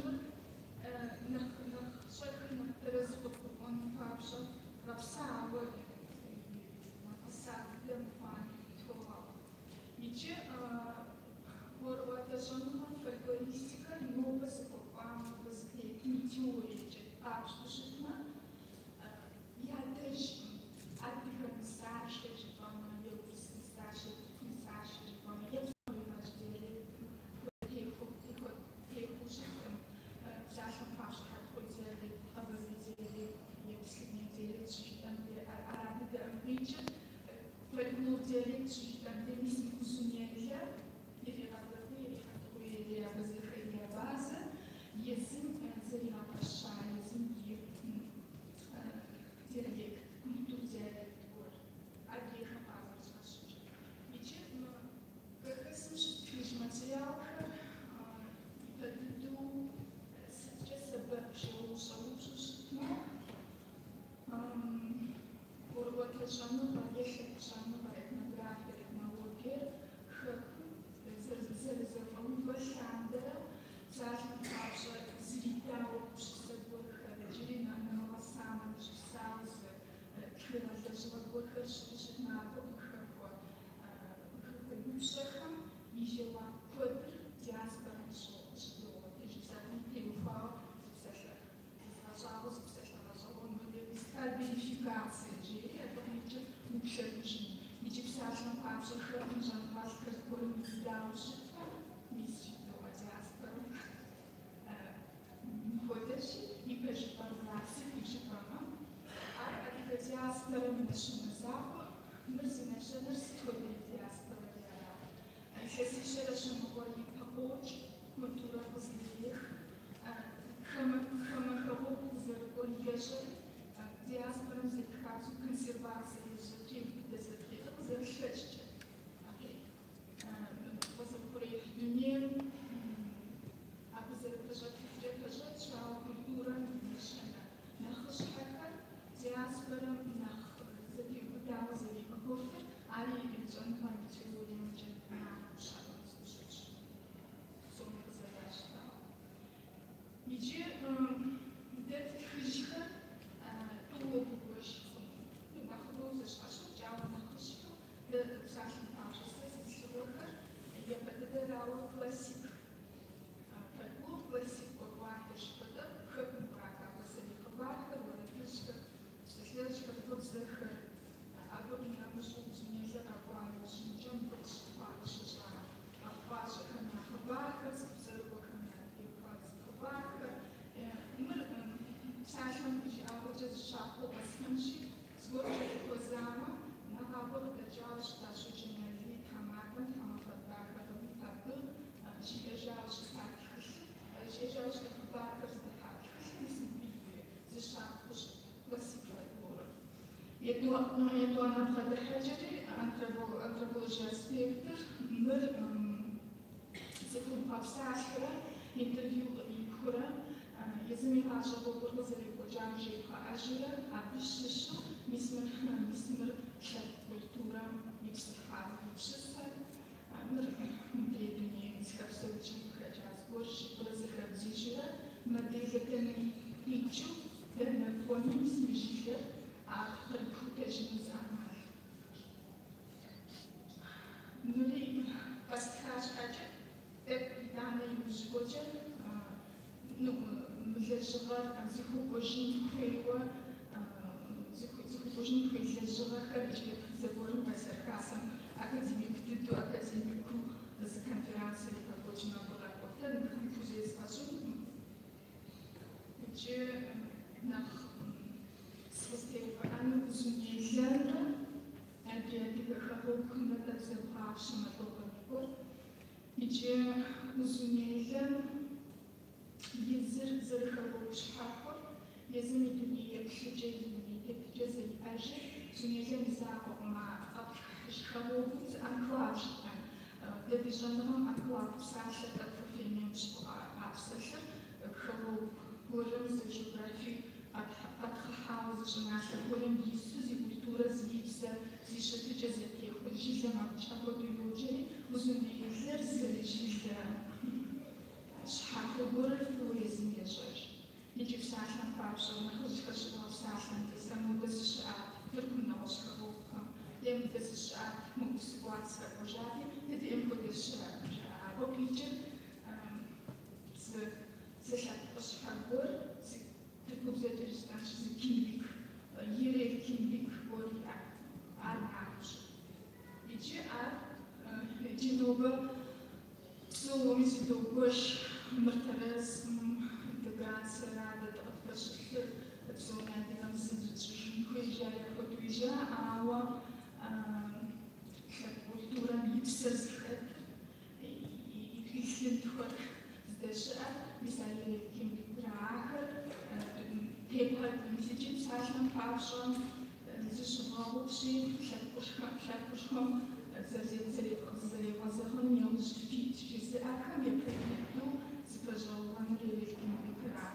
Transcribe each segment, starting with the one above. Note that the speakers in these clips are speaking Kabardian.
Мыр нэхъ нэхъ щӏэх нэхъ тэрэзу къыбгурыӏуэн папщӏэ гъэпса, ауэ нэгъэса дыдэ мыхъуами тхуэгъэгъу. Иджы ӏуэрыӏуатэ щӏэныгъэм фольклористикэр нобэ зыхуэкӏуам, нобэ зытетым и теориекӏэ къапщтэу щытмэ, ядэжкъым адыгэ нысашэ жыпӏэмэ, е урыс нысашэ, тырку нысашэ жыпӏэмэ, е къыригъэкӏ диалектым техуэу техуэу щыткъым. Псалъэм папщӏэ, хьэтыкъуей диалект, къэбэрдей диалект е беслъэней диалект щыжытӏэм де ара дыдэкъым къикӏыр. Фольклор диалект щыжытӏэм де мис мы Узунейлэ или къэбэрдей, или хьэтыкъуей, или абазэхэ, или абазэ езым зэригъэпэща езым и диалект, культур диалект гуэр адрейхэм къазэрыщхьэщыкӏыр. Иджы мы хэхэсым щыттхыж материалхэр ипэ дыдэу сыткӏэ сэбэп жэуэ ущӏэупщӏэу щытмэ, ӏуэрыӏуатэ щӏэныгъэ е лъэпкъ щӏэныгъэ, этнографие, этнологиер хэкум зэрызэфӏэувэ лъандэрэ псалъэм папщӏэ зридауэ гупсысэ гуэрхэр, иджыри нэмыгъэса, нэмыщӏысауэ зы тхыгъэ лэжьыгъэ гуэрхэр щытмэ, абы къыхэхуэ упщӏэхэм и жэуап куэдыр диаспорэм къыщыдогъуэтыж. Псалъэм теухуауэ зы псалъэ згъэщӏагъуэу зы псалъэ гъэщӏэгъуэн хуэдэ къистар верификация жери, абы къикӏыр уплъэкӏужын. Иджы псалъэм папщӏэ хэкум щӏэныгъэлӏхэр зыгуэрым иридауэ щытмэ, мис жыдоӏэ диаспорэм мыпхуэдэщи, и пэжыпӏэр мыра, сыту жыпӏэмэ, ар адыгэ диаспорэм и нэщэнэ закъуэ, мыр зи нэщэнэр сыт хуэдэ и диаспорэри ара. Илъэсищэрэ щэ ныкъуэр ипэ къокӏ, культурэр къыздырех, хамэ хэгъуэгу къызэрыкӏуэр ещӏэри, диаспорэм зэрихабзэу консервацие ещӏ, зэтреубыдэ, зэтреӏыгъ зэрылъэкӏкӏэ. Къэзыухъуреихь дунейм абы зэрыпэщӏэтыфкӏэ пэщӏэтщ, ауэ культурэм и нэщэнэ нэхъыщхьэхэр диаспорэм нэхъ зэтеубыдауэ зэриӏыгъыфыр, ари щӏэныгъэм и теориемкӏэ наӏуэу щыӏэу щытщ, псоми къызэращтауэ. Иджы дэ ттхыжхэр тӏууэ бгуэш хъуну, нэхъыбэу зэщхьэщокӏ, ауэ нэхъыщхьэу дэ псалъэм папщӏэ сэ сызылъыхъуэхэр япэ дыдэрауэ классик фольклор, классик ӏуэрыӏуатэ жыхуэтӏэр, хэкум къраха пасэрей хъыбархэр, уэрэдыжьхэр, псалъэжьхэр, гъыбзэхэр, абы къинэмыщӏу Узунейлэ къэкӏуа иужьынкӏэ мыбы къыщыхъуа, къыщыщӏа къэхъукъащӏэхэм я хъыбархэр, цӏыху цӏэрыӏуэхэм ятеухуа хъыбархэр. Мыр псалъэм жыӏэгъуэкӏэ зы щапхъэу къэсхьынщи, зыгуэркӏэ фыхуэзамэ, нэгъабэ къыдэкӏауэ щыта Щоджэн Алий тхьэмадэм тхьэмахуэ дахэ къывит абы жиӏэжауэ щыта тхылъыр, жиӏэжауэ щыта хъыбархэр зыдыхьа тхылъыр мис мыбы и зы щапхъэу щыт классик фольклорыр. Етӏуанэ бгъэдыхьэкӏэри антропологие аспектыр, мыр цӏыхум бгъэпсалъэурэ, интервью къыӏихыурэ, езым и гъащӏэ гъуэгур къызэрекӏуэкӏам жебгъэӏэжурэ, абы щыщу мис мыр, мис мыр лъэпкъ культурэм ипсыхьа гупсысэ, мыр мыдрей дунейм зыхэпсэукӏым къыхэкӏа зыгуэр жыпӏэрэ зэхэбдзыжурэ, моделыр дэнэ къикӏыу, дэнэ кӏуэми, мис мы жылэр ар кърипхутэжыну зы ӏэмал. Мыри къэстха щхьэкӏэ, тӏэкӏу итӏанэ иужьыӏуэкӏэ мы лэжьыгъэр зыхуэкӏуэжын хуейуэ, зыхуэкӏуэжын хуей лэжьыгъэхэр иджы зэгуэрым Къайсэр Хасэм академик дыдэу, академикыу зы конференц иригъэкӏуэкӏмэ, абы къэкӏуэтэн, хузезгъэщӏынкъым. Иджы нэхъ сыкъызытеувыӏэнур Узунейлэмрэ адрей адыгэ хэгъуэгухэмрэ тӏэкӏу зэбгъапщэмэ лӏыгъуэ ныкъуэр. Иджы Узунейлэм езыр зэрыхэгъуэгу щхьэхуэр, езым и дуней еплъыкӏэ, и дуней тетыкӏэ зэриӏэжыр Узунейлэм и закъуэкъым, а къэптхыхьыж хэгъуэгум зы анклав жытӏэн. Дэ ди щӏэныгъэм анклав псалъэр тӏэкӏу фемыщхьу къапсэлъыр хэгъуэгу гуэрым зы географии къэтхъыхьауэ зы щӏыналъэ гуэрым ису зи культурэ, зи бзэ, зи щытыкӏэ зэтехуэ жылэм абыкӏэ апхуэдэу йоджэри, Узунейлэр зы жылэ щхьэхуэ гуэрыр фӏыуэ езыр. папщӏэ, нэхъыжьхэр щыбгъэпсалъэм де, сэ модэ сыщыӏат, Тыркум, нэгъуэщӏ хэгъуэгухэм, е мыдэ сыщыӏат, мыбы сыкӏуат, сыкъэкӏуэжати, дыдейм мыпхуэдэ щыӏэкъым, жаӏэ. Абы къикӏыр зы лъэпкъыщхьэ гуэр, зы тыркубзэкӏэ жысӏэнщ, зы kimlik, yerel kimlik гуэр иӏэ. Ар нахуэщ. Иджы ар иджы нобэ псоми зыдогуэш, мыр тэрэзкъым, интеграцэра дэ дыкъытпэщылъыр, псоми адыгэм зы зытщӏыжын хуей жари апхуэдэу ежьа, ауэ лъэпкъ культурэм и псэр зыхэтыр, и лъынтхуэр здэщыӏэр, мис а yerel kimlik-ра. Ахэр тепхъэ, мис иджы псалъэм папщӏэ, зыщывгъэгъупщи, лъэпкъышхуэм зызэревгъэзэгъыным яужь фит жызыӏэхэм япэ дыдэу зыпэщӏэувэнур yerel kimlik-ра.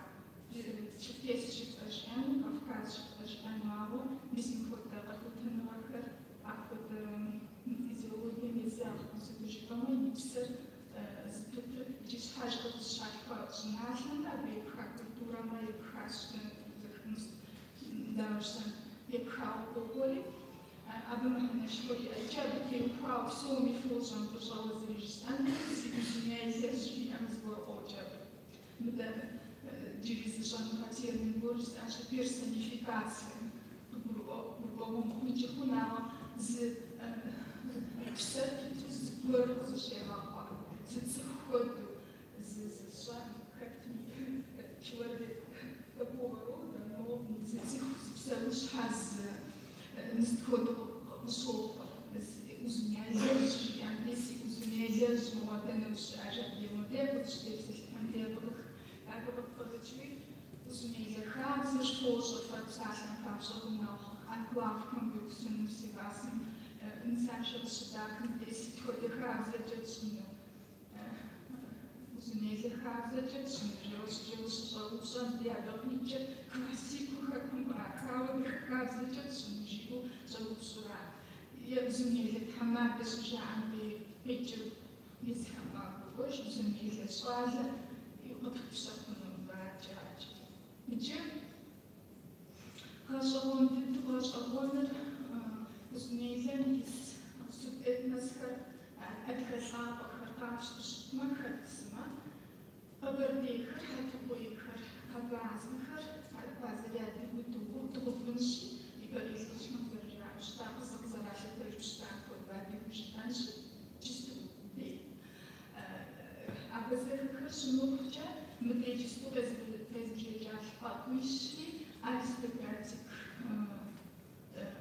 Черкес жыпӏэжыӏэну, Кавказ жыпӏэжыӏэну, ауэ мис мыпхуэдэ къэхутэныгъэхэр апхуэдэ идеологием езэгъкъым, сыту жыпӏэмэ и псэр зыпытыр икӏи щхьэж къызыщалъхуа щӏыналъэмрэ абы епха культурэмрэ епхащ, дауэ жысӏэн, епхауэ къокӏуэри, абы мыхьэнэшхуэ иӏэ. Икӏи абы теухуауэ псоми фощӏэ, мыбы щӏэуэ зыри жысӏэнкъым, си Узуняйлэжь жиӏэмэ зыгуэр къокӏ абы. Мыдэ иджыри зы щӏэныгъэ термин гуэр жысӏэнщи, персонификация къыгурыӏуэгъуэ мыхъункӏи хъун, ауэ зы псэ пыту зыгуэр къызыщегъэхъуа, зы цӏыху хуэдэу, зы зыщӏэн хэтми, человек какого рода, но зы цӏыху, зы псэущхьэ, зы мыст хуэдэу къыщохъу. Узуняйлэжь жиӏэм де, си Узуняйлэжь мыгъуэ дэнэ ущыӏэ жаӏэ, мыдэ къызыщытепсэлъыхьым де абы къыпкърыкӏыуи Узуняйлэ хабзэр фощӏэ фэ псалъэм папщӏэ гъунэгъу анклавхэм уеупсыну Сивасым нысашэ къыщыдахым де сыт хуэдэ хабзэкӏэ тщӏыну, Узуняйлэ хабзэкӏэ тщӏыну жэуэ щыщӏэупщӏэм де абы къикӏыр классику хэкум кърахауэ хабзэкӏэ тщӏыну жиӏэу щӏэупщӏура. Е Узуняйлэ тхьэмадэ щыжаӏэм де къикӏыр езыхэм къагурыӏуэж, Узуняйлэ щӏалэ къыпыпщэ хъуну аткӏэ. Иджы гъэщӏэгъуэн дыдэу гъэщӏэгъуэныр Узуняйлэм ис субэтносхэр, адыгэ лӏакъуэхэр къапщтэу щытмэ, хэт сымэ, къэбэрдейхэр, хьэтыкъуейхэр, абазэхэр, абазэри адыгэу дгъэувынщи, ипэрей лӏыжьхэм зэрыжаӏэу щыта, къызэралъытэжу щыта апхуэдэу адыгэу жытӏэнщи, иджысту дей. Абазэхэхэр щымыхъукӏэ, мыдэ иджысту къезбжэкӏа лӏакъуищри аристократик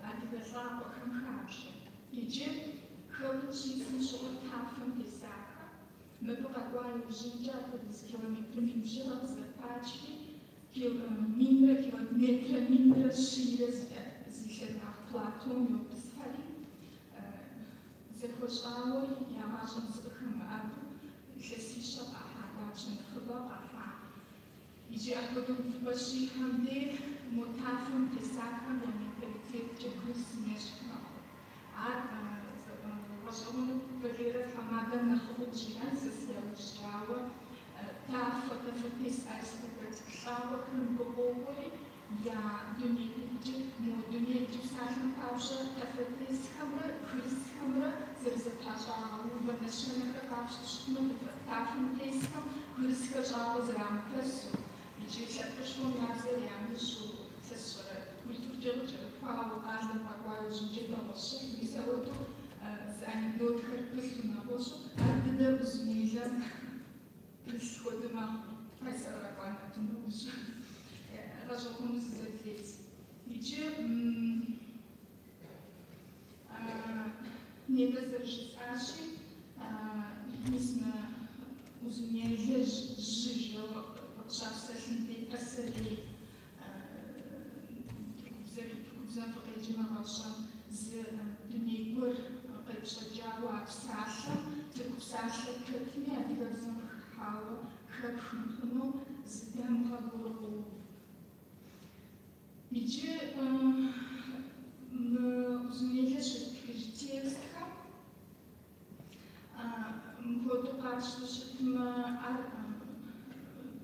адыгэ лӏакъуэхэм хабжэ. Иджы хэкум щисым щыгъуэ тафэм тесахэ, мыбы къэкӏуа иужьынкӏэ апхуэдиз километр мин бжыгъэ къызэпачри, минрэ километрэ минрэ щийрэ зи лъагагъ платом йотӏысхьэри, зэхуэщӏауэ я гъащӏэм зыкъыхэмыӏэбу илъэсищэ къахьа, дапщэ нэхъыбэ къахьа. Иджы апхуэдэ увыпӏэ щихьэм де мо тафэм тесахэм я менталитеткӏэ бгырысым ещхь мэхъу. Ар гъэщӏэгъуэну Валерэ тхьэмадэм нэхъыфӏу къыжиӏэн сэ си яужькӏэ, ауэ тафэ, тафэтес аристократик лӏакъуэхэр мыбы къокӏуэри я дуней иджы мо дуней иджы псалъэм папщӏэ тафэтесхэмрэ бгырысхэмрэ зэрызэпащӏагъэувэ нэщэнэхэр къапщтэу щытмэ, тафэм тесхэм бгырысхэр щӏагъуэ зэрамыпэсу, иджы лъэпкъышхуэм я бзэр ямыщӏу, сэ сщӏэрэ культуркӏэ къыкӏэрыхуауэ къалэм къэкӏуа иужьынкӏэ дэгъуэщыхь, мис ауэдэу зы анекдотхэр пылъу нэгъуэщӏу, ар дыдэр Узуняйлэм пылъ хуэдэ мэхъу, Къайсэр къэкӏуа нэужь. Гъэщӏэгъуэну зызэбледз. Иджы нетӏэ зэрыжысӏащи, мис мы Узуняйлэжь жьы жэуэ къыщапсэлъым де пасэрей тыркубзэм фыкъеджэмэ гъэщӏэн зы дуней гуэр къепщӏэкӏауэ а псалъэм, тырку псалъэ пэтми адыгэбзэм къыхыхьауэ хэпх мыхъуну зы дамыгъэ гуэр къоув. Иджы мы Узуняйлэ щыстхыж текстхэм мыпхуэдэу къапщтэу щытмэ, ар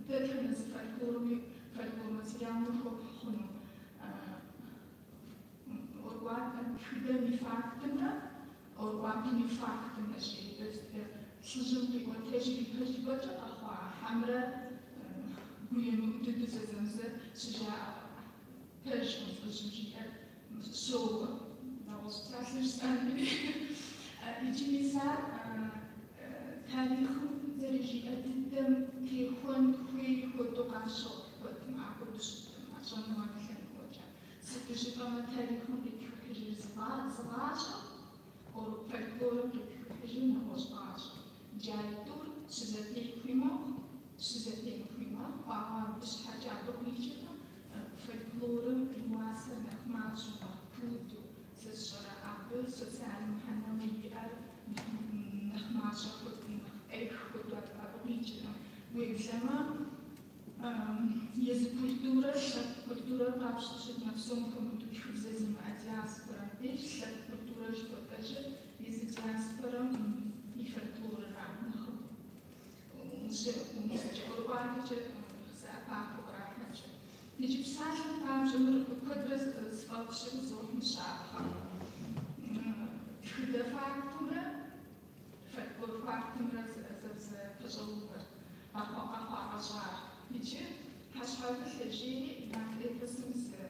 дэтхэнэ зы фольклорми фольклор материалым хуэпхь хъуну. ӏуэрыӏуатэм тхыдэм и фактымрэ ӏуэрыӏуатэм и фактымрэ лӏыжьым къиӏуэтэжыр ипэжыпӏэкӏэ къэхъуа хьэмэрэ гуемыӏу дыдэу зэзэмызэ щыжаӏэ пэжкъым лӏыжьым жиӏэр щоуэ. Нэгъуэщӏ псалъэ жысӏэнури. Иджы мис ар тарихъым зэрыжиӏэ дыдэм техуэн хуей хуэдэу къащыхъу куэдым, апхуэдэу щыткъым а щӏэныгъэм и лъэныкъуэкӏэ. Сыту жыпӏэмэ, тарихъым къитхыхьыжыр зы гъащӏэ, фольклорым къитхыхьыжыр нэгъуэщӏ гъащӏэ. Иджы а тӏур щызэтехуи мэхъу, щызэтемыхуи мэхъу, ауэ абы щхьэкӏэ абы къикӏыркъым фольклорым и уасэр нэхъ мащӏэу, нэхъ пуду, сэ сщӏэрэ абы социальнэ мыхьэнэуэ иӏэр нэхъ мащӏэ хуэдэу, нэхъ къех хуэдэу абы къикӏыркъым. Уеблэмэ, езы культурэр, лъэпкъ культурэр къапщтэу щытмэ, псом хуэмыдэу тхыбзэ зимыӏэ диаспорэм деж лъэпкъ культурэр жыхуэтӏэжыр езы диаспорэм и фольклорыра нэхъыбэу. ӏуэрыӏуатэкӏэ зэӏэпахыу кърахьэкӏыр. Иджы псалъэм папщӏэ мыр куэдрэ сфӏэфӏщи къызохь мы щапхъэр. Тхыдэ фактымрэ фольклор фактымрэ зэпэщӏэувэр, къэхъуа-къэщӏар. Иджы Хьэщхьэвылъэ жери нарт эпосым зы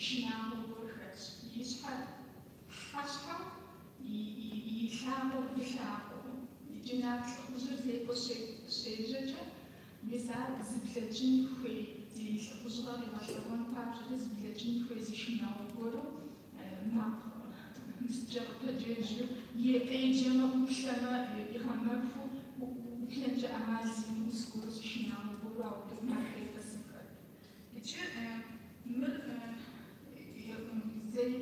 шынагъуэ гуэр хэтщ. И щхьэр хьэщхьэу, и лъакъуэр вы лъакъуэу. Иджы нарт лӏыхъужьыр зекӏуэ щежьэкӏэ, мис ар зыблэкӏын хуей, зи лӏыхъужьыгъэ къигъэлъэгъуэн папщӏэкӏэ зыблэкӏын хуей зы шынагъуэ гуэру макъ мысткӏэ къыпэджэжу, е къеджэмэ, ӏуплъэмэ, игъэмэхыу, ӏуплъэнкӏэ ӏэмал зимыӏэу зыгуэру зы шынагъуэ гуэру ауэдэу нарт эпосым хэт. Иджы мыр зэи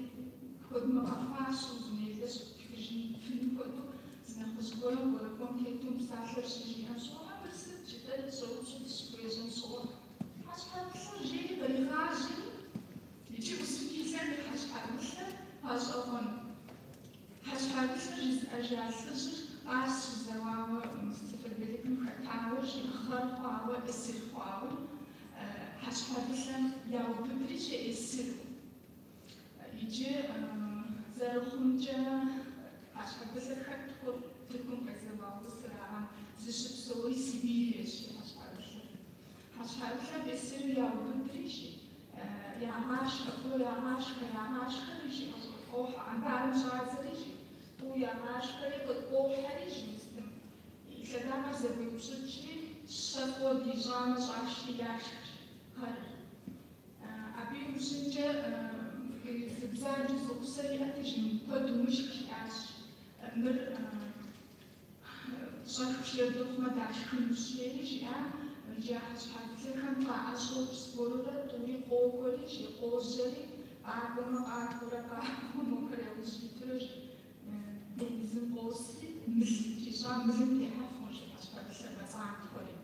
хуэдмыгъэфащэу Узунейлэ щыптхыжыфын хуэдэу зы нэхъыжь гуэрым кӏуэрыкӏуэм тету псалъэр щыжиӏэм щыгъуэ, мыр сыт жытӏэри дыщӏэупщӏэу дыщыхуежьэм щыгъуэ, хьэщхьэрылъэр жери къригъажьэри, иджы Узунейлэм и хьэщхьэрылъэр гъэщӏэгъуэн. Хьэщхьэрылъэр жызыӏэжа лӏыжьыр Къарс щызэуауэ сэфэрберлыкым хэтауэ, гъэр хъуауэ, эсир хъуауэ, хьэщхьэрылъэм яубыдри щи эсиру. Иджы зэрыхъумкӏэ хьэщхьэрылъэр хэт хъур Тыркум къезэуа урысырагъэн, зыщыпсэури Сибириещ хьэщхьэрылъэр. Хьэщхьэрылъэм эсиру яубыдри щи ягъашхэ, тӏу ягъашхэ, ягъашхэри жи, къыщӏохьэ, амбарым щӏадзэри жи, тӏу ягъашхэри къыӏуохьэри жи мыстым. И лъэдакъэр зэгуиупщӏыкӏри, щэ фӏыуэ дищӏамэ щӏашри яшх жи гъэрыр. Абы иужьынкӏэ зы бзаджэу зы гъусэ иӏэти жи, куэд умышх жиӏащ. Мыр щӏэх плъыр дыхъумэ дашхынущ жери жиӏа. Иджы а хьэщхьэрылъэхэм къаӏэщӏокӏ зыгуэрурэ, тӏури къокӏуэри жи, къожьэри, къакӏуэмэ къакӏуэрэ къакӏуэмэ, мохэр яужь итурэ жи, денизым къосри, мыл зытрищӏам мылым техьэфкъым жи хьэщхьэрылъэр мэцӏантхъуэри.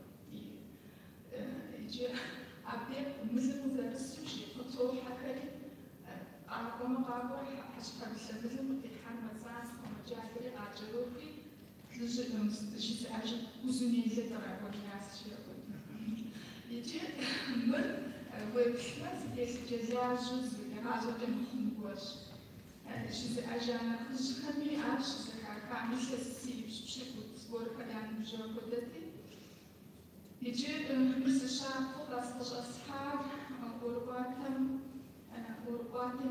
Иджы абдей мылым къызэрысу жи, къытохьэхэри, къакӏуэмэ къакӏуэрэ хьэщхьэрылъэ мылым къытехьар мэцӏантхъуэ, мэджалэри къакӏэрохуи, лӏыжьыр жызыӏэжыр Узунейлэ драгъуэлъащ жи апхуэдэу. Иджы мыр уеплъмэ, зы телъыджэлажьэу зы игъащӏэкӏэ мыхъун гуэрщ. Жызыӏэжа нэхъыжьхэми ар щызэхахам илъэсипщӏ пщыкӏутӏ зыгуэрхэр я ныбжьу апхуэдэти. Иджы мыр зы щапхъэу къыщӏэсхьар ӏуэрыӏуатэм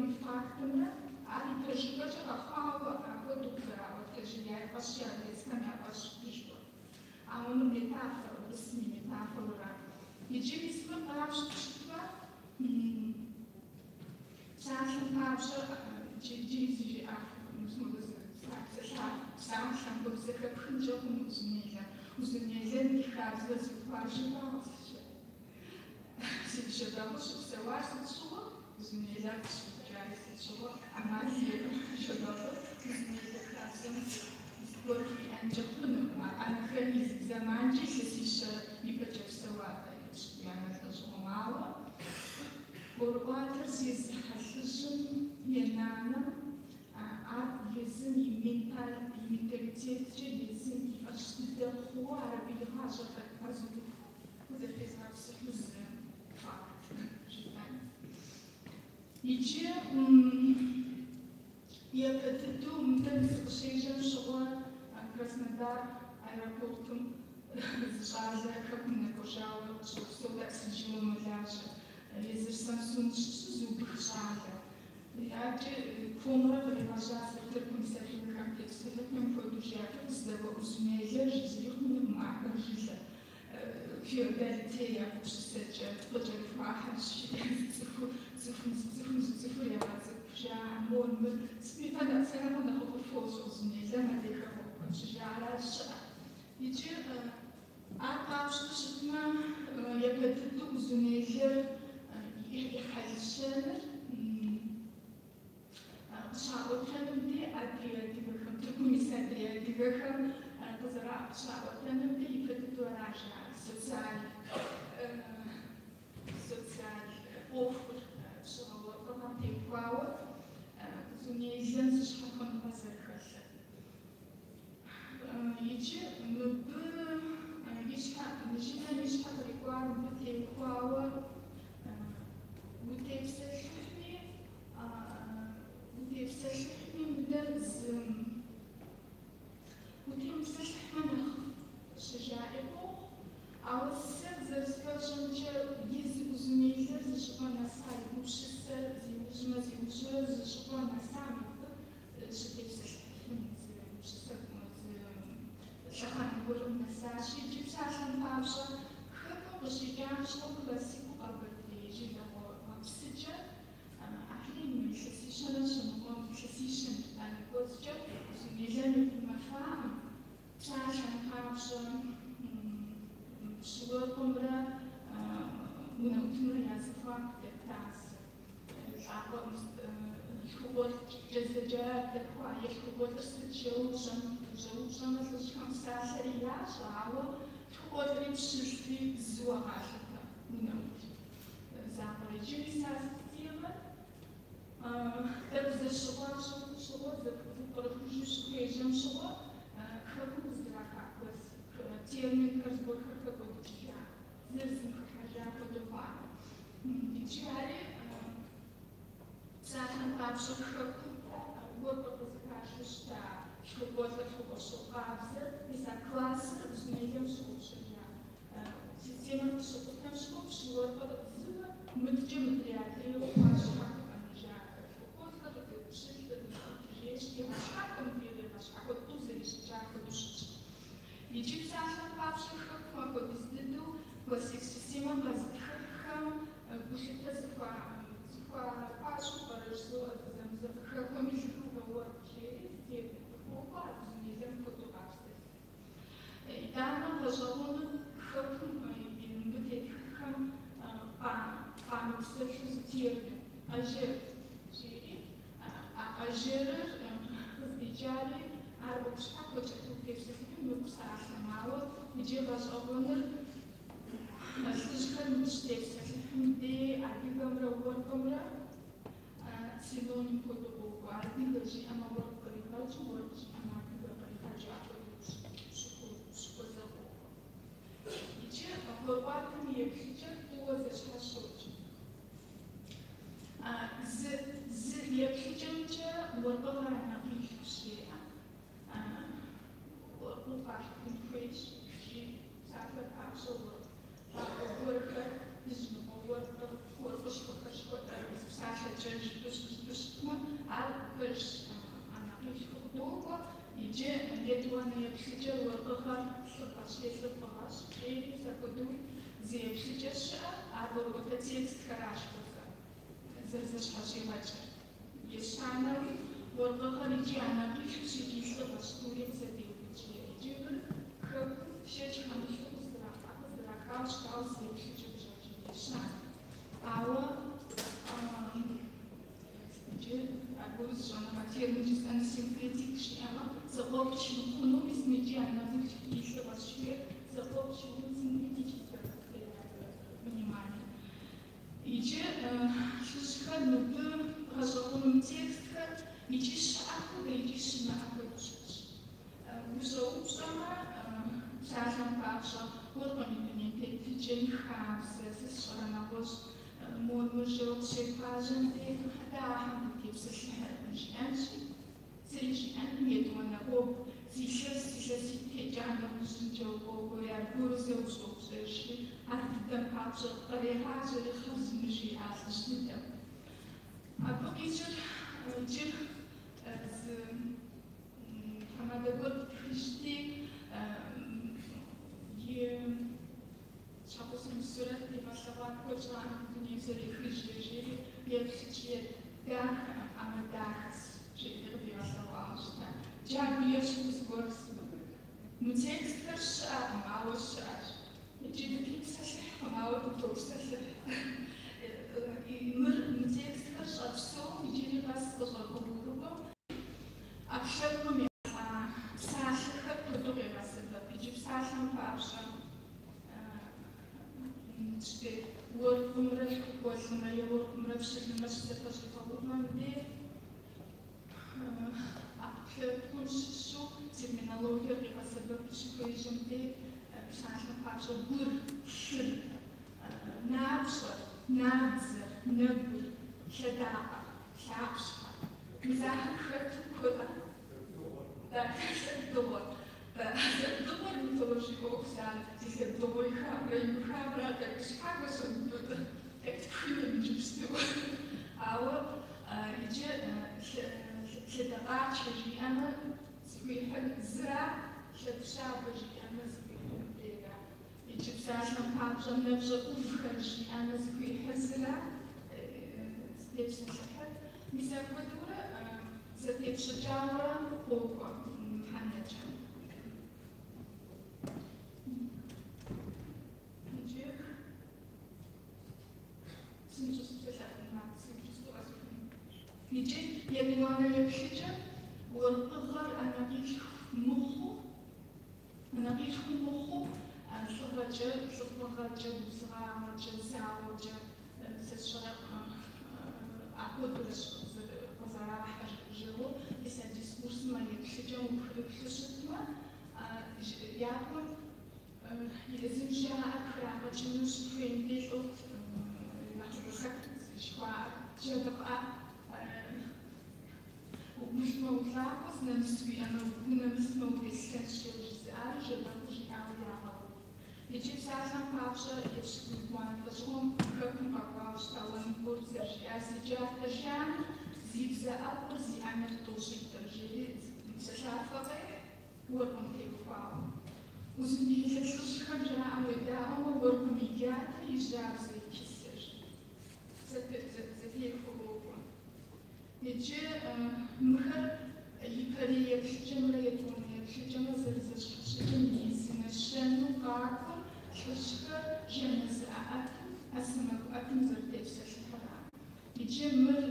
и фактымрэ ар ипэжыпӏэкӏэ къэхъуауэ апхуэдэу къызэраӏуэтэжыр я фӏэщ езыхэм я фӏэщ хъужуэ. Ауэ мыр метафорэ, урысым и метафорэра. Иджы мис мыр къапщтэу щытмэ, псалъэм папщӏэ, иджыри зы жиӏа псалъэм хуэдэу зэхэпхынкӏэ хъуну Узунейлэ. Узунейлэм и хабзэр зыухуар Жэбагъыщ. Жэбагъы щыпсэуар сыт щыгъуэ? Узунейлэр къыщыукӏари сыт щыгъуэ? ӏэмал иӏэкъым Жэбагъы Узунейлэ хабзэм зыгуэр хуиӏэнкӏэ хъуну. Анахронизм зэманкӏэ илъэсищэ ипэкӏэ псэуа епщыкӏуиянэ лӏэщӏыгъуэм. Ауэ ӏуэрыӏуатэр зезыхьэ лӏыжьым е нанэм ар езым и менталь, и менталитеткӏэ езым и фӏэщ дыдэ хъууэ ар абы и гъащӏэр къэзыуху, къызэтезыгъэпсыхьу зы фактщ. Иджы япэ дыдэу мыдэ сыкъыщежьэм щыгъуэ Краснодар аэропортым зы щӏалэ хэкум нэкӏуэжауэ щопсэу, таксиджийуэ мэлажьэ. Езыр Самсун щыщу зы убых щӏалэ. Адэкӏэ хуэмурэ къригъэжьа сэ Тыркум ис адыгэхэм тепсэлъыхьым хуэдэу жиӏати, къыздэкӏуэ Узуняйлэр зыри хъунукъым, ахэр жылэ. Феодалите я гупсысэкӏэ къыкӏэрыхуахьэщ, цӏыху, цӏыхум зы цӏыхум зы цӏыхур ягъэцӏыкӏу, жаӏэ, мор мыр. Сытми фэ сэ нэхъ нэхъыфӏу фощӏэ Узуняйлэм адрей хэгъуэгухэм щыжаӏэращ щыӏэ. Иджы ар къапщтэу щытмэ, япэ дыдэу Узуняйлэр и хьэл-щэныр къыщаӏуэтэным де адрей адыгэхэм, Тыркум ис адрей адыгэхэм къызэращаӏуэтэным де ипэ дыдэу ара жаӏэ, социал ӏуэхур пщыгъэ уэркъыгъэм теухуауэ Узуняйлэм зы щхьэхуэныгъэ зэрыхэлъыр. Иджы мыбы и щхьэ, жылэм и щхьэ кърикӏуар мыбы теухуауэ утепсэлъыхьми мыдэ зы утемыпсэлъыхьмэ нэхъ щыжаӏи къохъу, ауэ сэ зэрысфӏэщӏымкӏэ езы Узуняйлэр зы щӏыпӏэ нэса, и гупсысэр зиужьмэ зиужьурэ зы щӏыпӏэ нэса мыбы щытепсэлъыхьын зы гупсысэ зы лъэхъэнэ гуэрым нэсащи, иджы псалъэм папщӏэ хэкум къыщикӏам щыгъуэ классикэу къэбэрдей жылагъуэ гъэпсыкӏэ Ахьлим илъэсищэрэ щэныкъуэм илъэсищэм итӏанэ кӏуэцӏкӏэ Узуняйлэм ихъумэфакъым. Псалъэм папщӏэ пщы-уэркъымрэ унэӏутымрэ я зэхуаку дэт лӏакъуэ лъхукъуэлӏкӏэ зэджа дэхуа е лъхукъуэлӏыр сыт жэупщӏэм, жэупщӏэмэ лӏыжьхэм псалъэри ящӏэ, ауэ лъхукъуэлӏри пщылӏри зыуэ къалъытэ унэӏут закъуэр. Иджы мис а системэр тӏэкӏу зэщыгъуащӏэу щыгъуэ, зэпкърыхужу щыхуежьэм щыгъуэ хэкум къыздраха классик терминхэр зыгуэрхэр хэкӏуэдыкӏыжа, зыр зым хыхьэжа хуэдэу хъуа. Иджы ари псалъэм папщӏэ хэкум уэркъыр къызыхашу щыта лъхукъуэлӏыр лъхукъуэщо къабзэр, мис а классыр Узуняйлэм щыгъупщэжа. Системэр къыщыкъутэм щыгъуэ пщы-уэркъыр зыуэ мыдкӏэ мыдрей адрейуэ хъуа щхьэхуэ къэнэжахэр. Лъхукъуэлӏыр, пщылӏыр, жейщ, игъэщхьэхуэ, мыдрейр игъэщхьэхуэ тӏу зэрищӏыкӏа хуэдэу щытщ. Иджы псалъэм папщӏэ хэкум апхуэдиз дыдэу классик системэр къэзытхыхьхэм гулъытэ зыхуащӏу пӏэрэ жызоӏэ зэзэмызэ хэкуми лъхугъэ уэркъ жери зы термин къыхуокӏуэ, ар Узуняйлэм хуэдэу къапсэлъ. Итӏанэ гъэщӏэгъуэну хэкум мыбы тетхыхьхэм къамыпсэлъу зы термин къэжэр жери, а къэжэрыр къыздикӏари ар ӏуэху щхьэхуэкӏэ тепсэлъыхьын мы псалъэм, ауэ иджы гъэщӏэгъуэныр лӏыжьхэр мыбы щытепсэлъыхьым дей адыгэмрэ уэркъымрэ синоним хуэдэу къокӏуэ. Адыгэ жиӏэмэ уэркъ къригъэкӏыу, уэркъ жиӏэмэ адыгэ къригъэкӏыу апхуэдэу щыхуэзэ къохъу. Иджы ӏуэрыӏуатэм и еплъыкӏэр тӏууэ зэщхьэщокӏ. Зы еплъыкӏэмкӏэ уэркъыгъэр анэкъилъхущ жеӏэ. Уэркъыу къалъхун хуейщ икӏи псалъэ папщӏэ уэркъ лӏакъуэ гуэрхэр, дыжьыныгъуэ уэркъыр, уэркъышхуэхэр жыхуэтӏэр зы псалъэкӏэ жыпӏэу щытмэ, ар пэжщ, анэкъилъху къыдокӏуэ. Иджы етӏуанэ еплъыкӏэр уэркъыгъэр лӏыгъэщ е лӏыфӏыгъэщ жери мис апхуэдэуи зы еплъыкӏэ щыӏэ, ар ӏуэрыӏуатэ текстхэращ зэрызэщхьэщигъэкӏыр. Ещанэуи уэркъыгъэр икӏи анэкъилъхущ икӏи лӏыгъэщ, тӏури къызэдеубыд жеӏэ. Иджы мыр хэкум шэч хэмылъу къыздрахауэ щытауэ зы еплъыкӏэ къыщӏэкӏын ещанэ. Ауэ иджы аргуэру зы щӏэныгъэ термин жысӏэну синкретик жиӏэмэ, зэкъуэпч мыхъуну, мис мы икӏи анэкъилъху икӏи лӏыгъэщ жиӏэр, зэкъуэпч мыхъун синкретическое понимание. Иджы лӏыжьхэр мыбы гъэщӏэгъуэну текстхэр икӏи щыӏэ хуэдэ икӏи щымыӏэ хуэдэу щытщ. Ущӏэупщӏэмэ, псалъэм папщӏэ уэркъым и дуней тетыкӏэ, и хабзэ, сэ сщӏэрэ нэгъуэщӏ мор мыр жэуэ къыщебгъажьэм. щригъажьэм де, дэ ахэм дытепсэлъыхьыркъым жиӏэнщи, зыри жиӏэнкъым. Етӏуанэ гъуэгу зы илъэс, илъэситӏ текӏа нэужьынкӏэ укъокӏуэри, аргуэру зэ ущӏоупщӏэжри, ар дыдэм папщӏэ кърегъажьэри хъарзынэу жиӏа лӏыжь дыдэм. Абы къикӏыр иджы зы тхьэмадэ гуэр птхыжти, и щхьэгъусэм и сурэт дигъэлъэгъуат, куэд щӏакъым дунейм зэрехыжрэ, жери, еплъыт жиӏэт, дахэкъым, амэ дахэщ, жери къыдигъэлъэгъуауэ щыта. Иджы абы ещхьу зыгуэр мы текстхэр щыӏэкъым, ауэ щыӏэщ. Икӏи дытепсэлъыхькъым, ауэ дытопсэлъыхь. Мыр мы текстхэр щӏэпсэум иджыри къэс къыщӏэгъуэгурыкӏуэм ӏэпкълъэпкъым ехьэлӏа псалъэхэр куэду къегъэсэбэп. Иджы псалъэм папщӏэ, уэркъымрэ лъхукъуэлӏымрэ е уэркъымрэ пщылӏымрэ щызэпэщӏигъэувэм де ӏэпкълъэпкъым щыщу терминологиер къигъэсэбэпу щыхуежьэм де псалъэм папщӏэ гур, лъыр, напщӏэр, набдзэр, нэгур, лъэдакъэр, лъапщхьэр. Мис ахэр хэту куэд. Лъэбдыгъуэр. Лъэбдыгъуэр мифологие ӏуэху занэт. Зи лъэбдыгъуэ ихамрэ имыхамрэ тӏэкӏу щхьэхуэщ абы къетпхыным иджыпсту. Ауэ иджы лъэдакъачэ жиӏэмэ зыхуихьыр зыра, лъэбщабэ жиӏэмэ зыхуихьыр мыдрейра. Иджы псалъэм папщӏэ нэпщӏэ ӏувхэр жиӏэмэ зыхуихьыр зыра, зытепсэлъыхьыр. Мис апхуэдэурэ зэтепщӏыкӏауэрэ къокӏуэ мыхьэнэкӏэ. Иджы псынщӏэу сыпсэлъэфын макъ иджыпсту къэзухыну. Иджы етӏуанэ еплъыкӏэ уэркъыгъэр анэкъилъху мыхъуу, анэкъилъху мыхъуу, лӏыгъэкӏэ, лӏыфӏыгъэкӏэ, губзыгъагъэкӏэ, зауэкӏэ сэ сщӏэрэ апхуэдэурэщ къызэрахьыр жыгъыу, мис а дискурсым а еплъыкӏэм упхрыплъу щытмэ, япэм езым жаӏэр пхрагъэкӏыну щыхуейм де лӏот нэхъ хэт жыхуаӏэр жьэдыкъыӏэ улӏмэ улӏакъуэ, зынэмыс уиӏэмэ унэмысмэ утеслъэнщ жызыӏари Жэбагъы жиӏауэ ягъэув. Иджы псалъэм папщӏэ епщыкӏубгъуанэ лӏэщӏыгъуэм хэкум къэкӏуауэ щыта Лангборд зэрыжиӏар зи джатэ жаныр, зи бзэ ӏэфӏыр, зи ӏэнэр тӏощӏитӏыр, жери псэлъафэ къехь уэркъым теухуауэ. Узунейлэ лӏыжьхэм жаӏэм уедаӏуэмэ, уэркъым и джатэ, и жьабзэ, и чысэщ. Зэтехуэ къокӏуэ. Иджы мыхэр ипэрей еплъыкӏэмрэ етӏуанэ еплъыкӏэмрэ зэрызэщхьэщыкӏым и зы нэщэну къакӏуэр лӏыжьхэр жэназы ӏэӏэтым, ӏэсэмэгу ӏэтым зэрытепсэлъыхьыра. Иджы мыр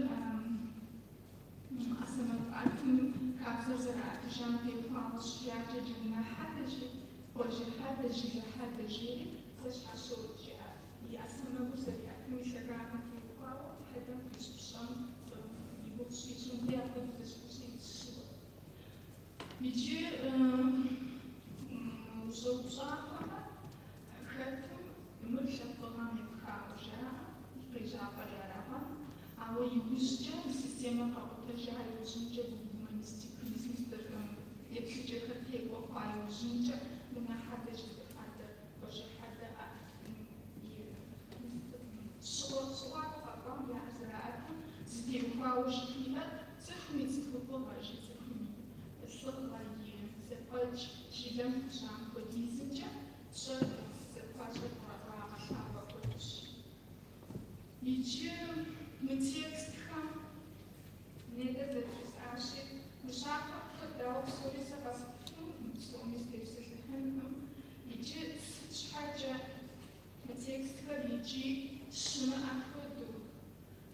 ӏэсэмэгу ӏэтым хабзэр зэраӏэтыжам теухуауэ щыжаӏэкӏэ иджы унэ хьэдэ жи, къуажэ хьэдэ, жылэ хьэдэ жери зэщхьэщокӏ жиӏэ. И ӏэсэмэгур зэриӏэтым и лъагагъэм теухуауэ хьэдэм хуищӏ пщӏэм и гугъу щищӏым де апхуэдэу зэщхьэщитӏ-щыуэ. Иджы ущӏэупщӏахэмэ, хэтым мыр лъэпкъыгъэм епхауэ жаӏэ, къежьапӏэри арагъэн, ауэ иужькӏэ системэр къэкъутэжа иужьынкӏэ гуманистик еплъыкӏэхэр текӏуэ хъуа иужьынкӏэ унэ хьэдэ, жылэ хьэдэ, къуажэ хьэдэ щыгъуакӏуэ къэкӏуам я ӏэр зэраӏэтым зытеухуауэ жыхуиӏэр цӏыхум и цӏыхуфӏыгъэ, жи цӏыхум и лӏыгъэ, и зэфӏэкӏ жылэм хуищӏам хуэдизымкӏэ пщӏэ зэхуащӏыр кърагъэлъагъуэ хуэдэщ. Иджы мы текстхэм нетӏэ зэрыжысӏащи, мы щапхъэ куэд, ауэ псори сэ къэсхьынукъым, псоми сытепсэлъыхьынукъым. Иджы сыт щхьэкӏэ мы текстхэр икӏи щымыӏэ хуэдэу,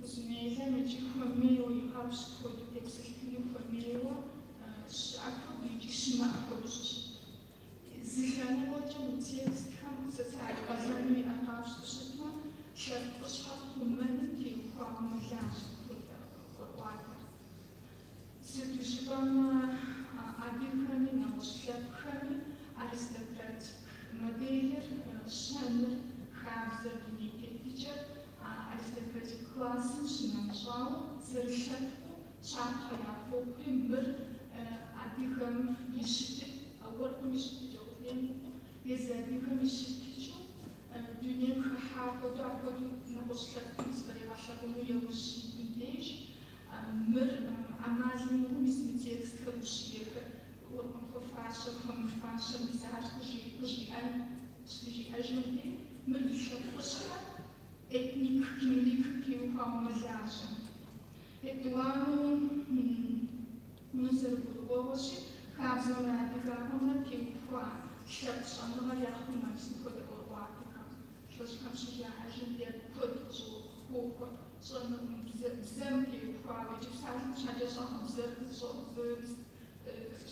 Узунейлэм икӏи хуэмейуэ, игъэпщкӏу хуэдэу тепсэлъыхьыну хуэмейуэ щыӏэ хуэдэу икӏи щымыӏэ хуэдэу щыщыт. Зы лъэныкъуэкӏэ мы текстхэм социал къалэну иӏэр къапщтэу щытмэ, лъэпкъыщхьэр хъумэным теухуауэ мэлажьэ апхуэдэ ӏуэрыӏуатэр. Сыту жыпӏэмэ, адыгэхэми нэгъуэщӏ лъэпкъхэми аристократик моделыр, щэныр, хабзэр, дуней тетыкӏэр аристократик классым щынэмыщӏ. зэрылъэпкъыу щапхъэ яхуохъури, мыр адыгэм и щытыкӏэ, уэркъым и щытыкӏэ къудей мыхъуу, езы адыгэм и щытыкӏэу дунейм хыхьа хуэдэу, апхуэдэу нэгъуэщӏ лъэпкъым зыкъригъэлъэгъуну яужь итым деж, мыр ӏэмал имыӏэу мис мы текстхэр ущиехэр уэркъым хуэфащэ, хуэмыфащэ, мис ар къыжиӏэн щыжиӏэжым дей, мыр и лъэпкъыщхьэ этник кимлик теухуауэ мэлажьэ. Етӏуанэу, мы зэрыгурыӏуэгъуэщи, хабзэмрэ адыгагъэмрэ теухуа лъэпкъ щӏэныгъэр яхъумэ мис мыпхуэдэ ӏуэрыӏуатэхэм. Лӏыжьхэм щыжаӏэжым де куэд къыщӏохуэ щӏэныгъэм, бзэм теухуауэ, иджы псалъэм щхьэкӏэ щӏагъыбзэр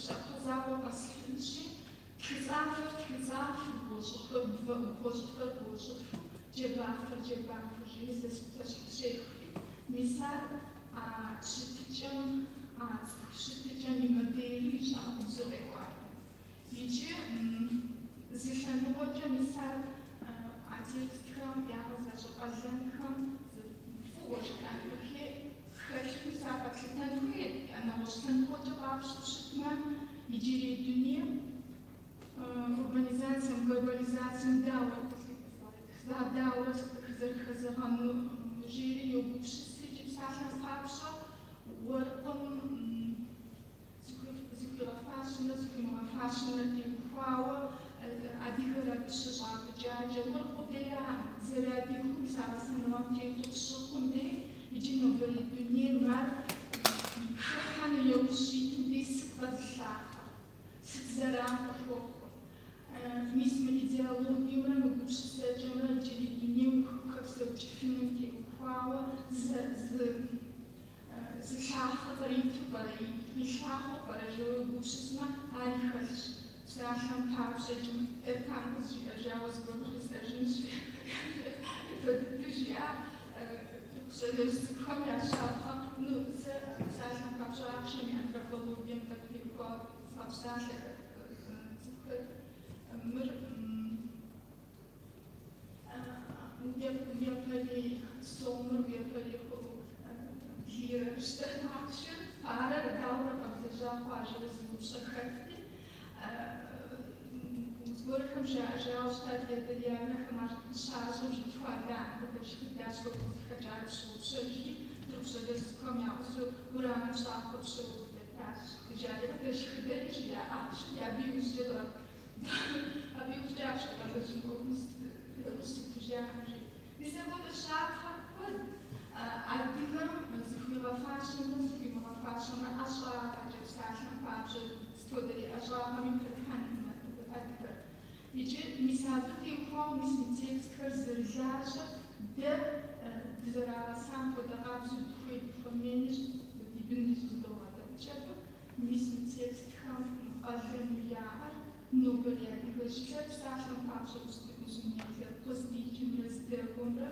щапхъэ закъуэ къэсхьынщи, тхыцӏафэр тхыцӏафэу, гъущӏыфэр гъущӏыфэр гъущӏыфу, джабафэр джабафэу жери зэщхьэщехри. Мис ар а щытыкӏэм, а цӏыху щытыкӏэм и моделу и щӏагъыбзэу къеӏуатэ. Иджы зы лъэныкъуэкӏэ мис ар а текстхэм ягъэзащӏэ къалэнхэм фӏыуэ жытӏэн хэлъу мис ар къэтлъытэн хуей, нэгъуэщӏ лъэныкъуэкӏэ къапщтэу щытмэ, иджырей дунейм урбанизацием, глобализацием дауэ дауэрэ зэрыхэзэгъэну жери йогупсыс икӏи псалъэм папщӏэ уэркъым зыхуигъэфащэмрэ зыхуимыгъэфащэмрэ теухуауэ адыгэр абы щыщӏапӏыкӏакӏэ уэркъ къудейра зэрыадыгэу мис а гъэсэныгъэм тету щыхъум дей, иджы нобэрей дунейм ар хыхьэну яужь итым дей сыт къэзылъахъэр, сыт зэран къыхуэхъур. Мис мы идеологиемрэ мы гупсысэкӏэмрэ иджырей дунейм хэпсэукӏыфыным теухуауэ зы лъахъэ къриту пӏэрэ, и лъахъэу пӏэрэ жэуэ гупсысмэ, ари хэлъщ. Псалъэм папщӏэ Эркан къызжиӏэжауэ зыгуэр жысӏэжынщ. Дыду жиӏа щӏалэжь цӏыкӏухэм я щапхъэ, ну, сэ псалъэм папщӏэ ахъшэм и антропологием тӏэкӏу теухуауэ згъэпсалъэхэр цӏыхухэр мыр япэрей сомыр, япэрей лирэ ахъшэр парэр дауэрэ къэблэжьа хъуа жэрэ зы упщӏэ хэтти, зыгуэрхэм жаӏэжауэ щытат ядэ-янэхэм ар щащӏэм жытхуадаӏым къыдэшхыдащ къызыхэкӏар пщыгъупщэжри, тырку щӏалэжь цӏыкӏухэм я гъусэу уэрамым щӏакхъуэ пщэуэ къыдэтащ. Жари къыдэшхыдэри жиӏащ, абы иужькӏэ абы иужькӏэ ахъшэ къэлэжьын ӏуэхум сыпыжаӏым жи. Мис апхуэдэ щапхъэ куэд адыгэм зыхуигъэфащэмрэ зыхуимыгъэфащэмрэ ӏэщӏагъэкӏэ псалъэм папщӏэ сыт хуэдэрей ӏэщӏагъэми пэрыхьэнкъым адыгэр. Иджы мис абы теухуауэ мис мы текстхэр зэрылажьэр дэ дызэрагъэсам хуэдэ къабзэу дыхуей дыхуэмейми ди бынри щӏызыдогъэдэӏукӏ абы. Мис мы текстхэм къалэну яӏэр нобэрей адыгэ жылэр псалъэм папщӏэ Узунейлэ къыздикӏымрэ здэкӏуэмрэ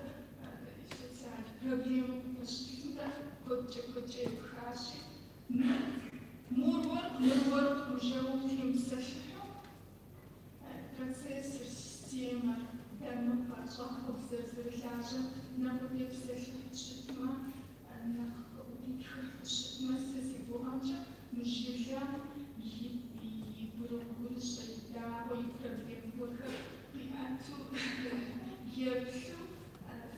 социал проблемэу къыпэщылъымрэ куэдкӏэ куэдкӏэ епхащи, мор уэркъ, мыр уэркъ жэуэ утемыпсэлъыхьу процессыр, системэр, дамыгъэр, щӏагъыбзэр зэрылажьэм нэхъ утепсэлъыхьу щытмэ, нэхъ утетхыхьу щытмэ, сэ си гугъэмкӏэ мы жылэм и гурыгъу-гурыщӏэ, и дагъуэ, и проблем гуэрхэр къиӏэту, еплъу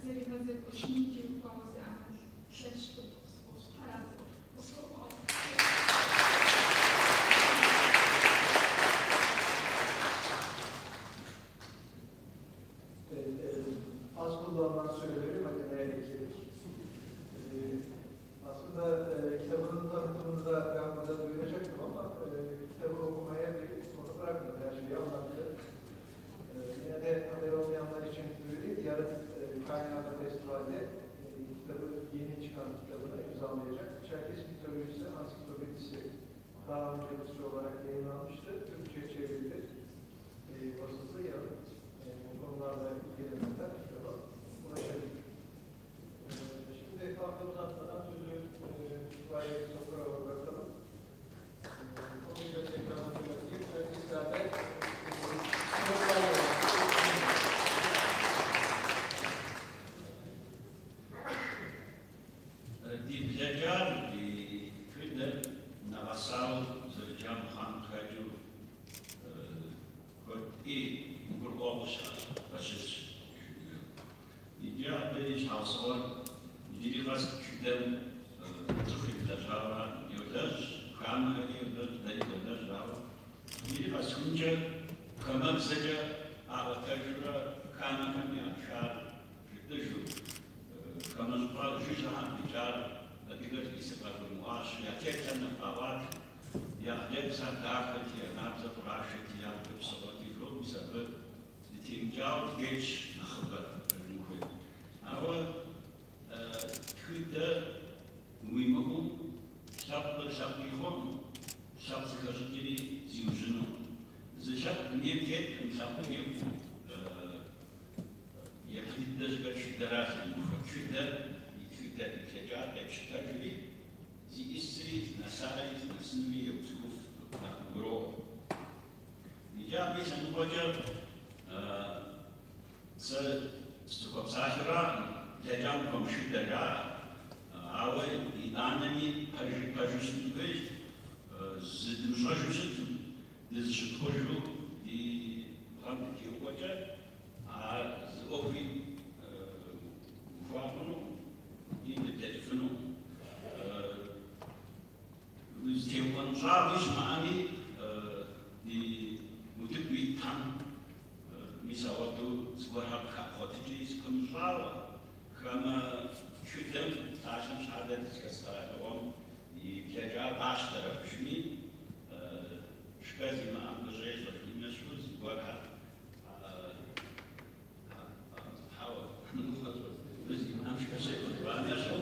зэригъэзэкӏуэжыным теухуауэ зы ӏэмал лъэщ хуэдэу къысфӏощӏ. Тхьэразэ къысхуэвгъэгъу. Az kullanılan süreleri makineye geçelim. Aslında kitabının tanıtımını da ben burada duyuracaktım ama kitabı okumaya bir konu bırakmadı. Her şeyi anlattı. Yine de haber olmayanlar için duyurayım. Yarın Kaynarca Festival'de kitabı, yeni çıkan kitabını imzalayacak. Çerkes Mitolojisi Ansiklopedisi daha önce Rusça olarak yayınlanmıştı. Türkçe çevrildi. Basıldı yarın. Bu konularla ilgilenenler kitaba ulaşabilir. Şimdi fazla uzatmadan sözü Vaye Sokurova bırakalım. Konuyu da tekrar hatırlatayım. Çerkeslerde Ди блэкӏа Абы и щхьэусыгъуэр иджыри къэс тхыдэм цӏыху емылэжьауэ йолэжь, хамэхэри йолэжь, дэри долэжь, ауэ иджыри къэсхункӏэ хамэбзэкӏэ къаӏуэтэжурэ хамэхэм ятхар жытӏыжу, хамэ щӏыпӏэ жыжьэхэм къикӏар адыгэр зиӏысыр къагурымыӏуащ, я теплъэр нэхъ къаӏуат, я хъыджэбзхэр дахэти, я набдзэ къурашэти, я бгыр псыгъуэти, жоу мис абы дытемыкӏауэ дытетщ нэхъыбэр пэжын хуейм. Ауэ тхыдэ уимыӏэу лъэпкъыр лъэпкъи хъукъым, лъэпкъ зыхэщӏыкӏри зиужьынукъым. Зы лъэпкъ дунейм теткъым, лъэпкъым екӏуу япэ дыдэ щӏыкӏэ тхыдэращ зэриухуэр. Тхыдэр и тхыдэр и блэкӏар къепщытэжри, зиӏысри, зынэсари, зынэсынури еубзыхуф нэхъ къыгуроӏуэ. Иджы абы и лъэныкъуэкӏэ сэ сызыхуэпсалъэракъым, блэкӏам ухуэмышхыдэ жаӏэ, ауэ итӏанэми пэжыр пэжу щытын хуейщ, зыдмыщӏэжу щытым, дызыщытхъужу ди бгъэм дытеуӏуэкӏэ, ар зы ӏуэхуи ухуа хъунукъым, икӏи дыблэкӏыфынукъым. Узытеуӏуэн щӏагъуи щымыӏэми, ди утыку итхэм мис ауэдэу зыгуэрхэр къыхапхъуэтыкӏри зыпымыщӏауэ, хамэ тхыдэм псалъэм щхьэ дэ дызыхэс къэралыгъуэм и блэкӏар къащтэрэ абыжми, шкӏэ зимыӏэм къыщӏещӏэ жиӏэм ещхьу зыгуэрхэр хьэуэ, вы зимыӏэм шкӏэ щӏещӏэ жыхуаӏэм ещхьу,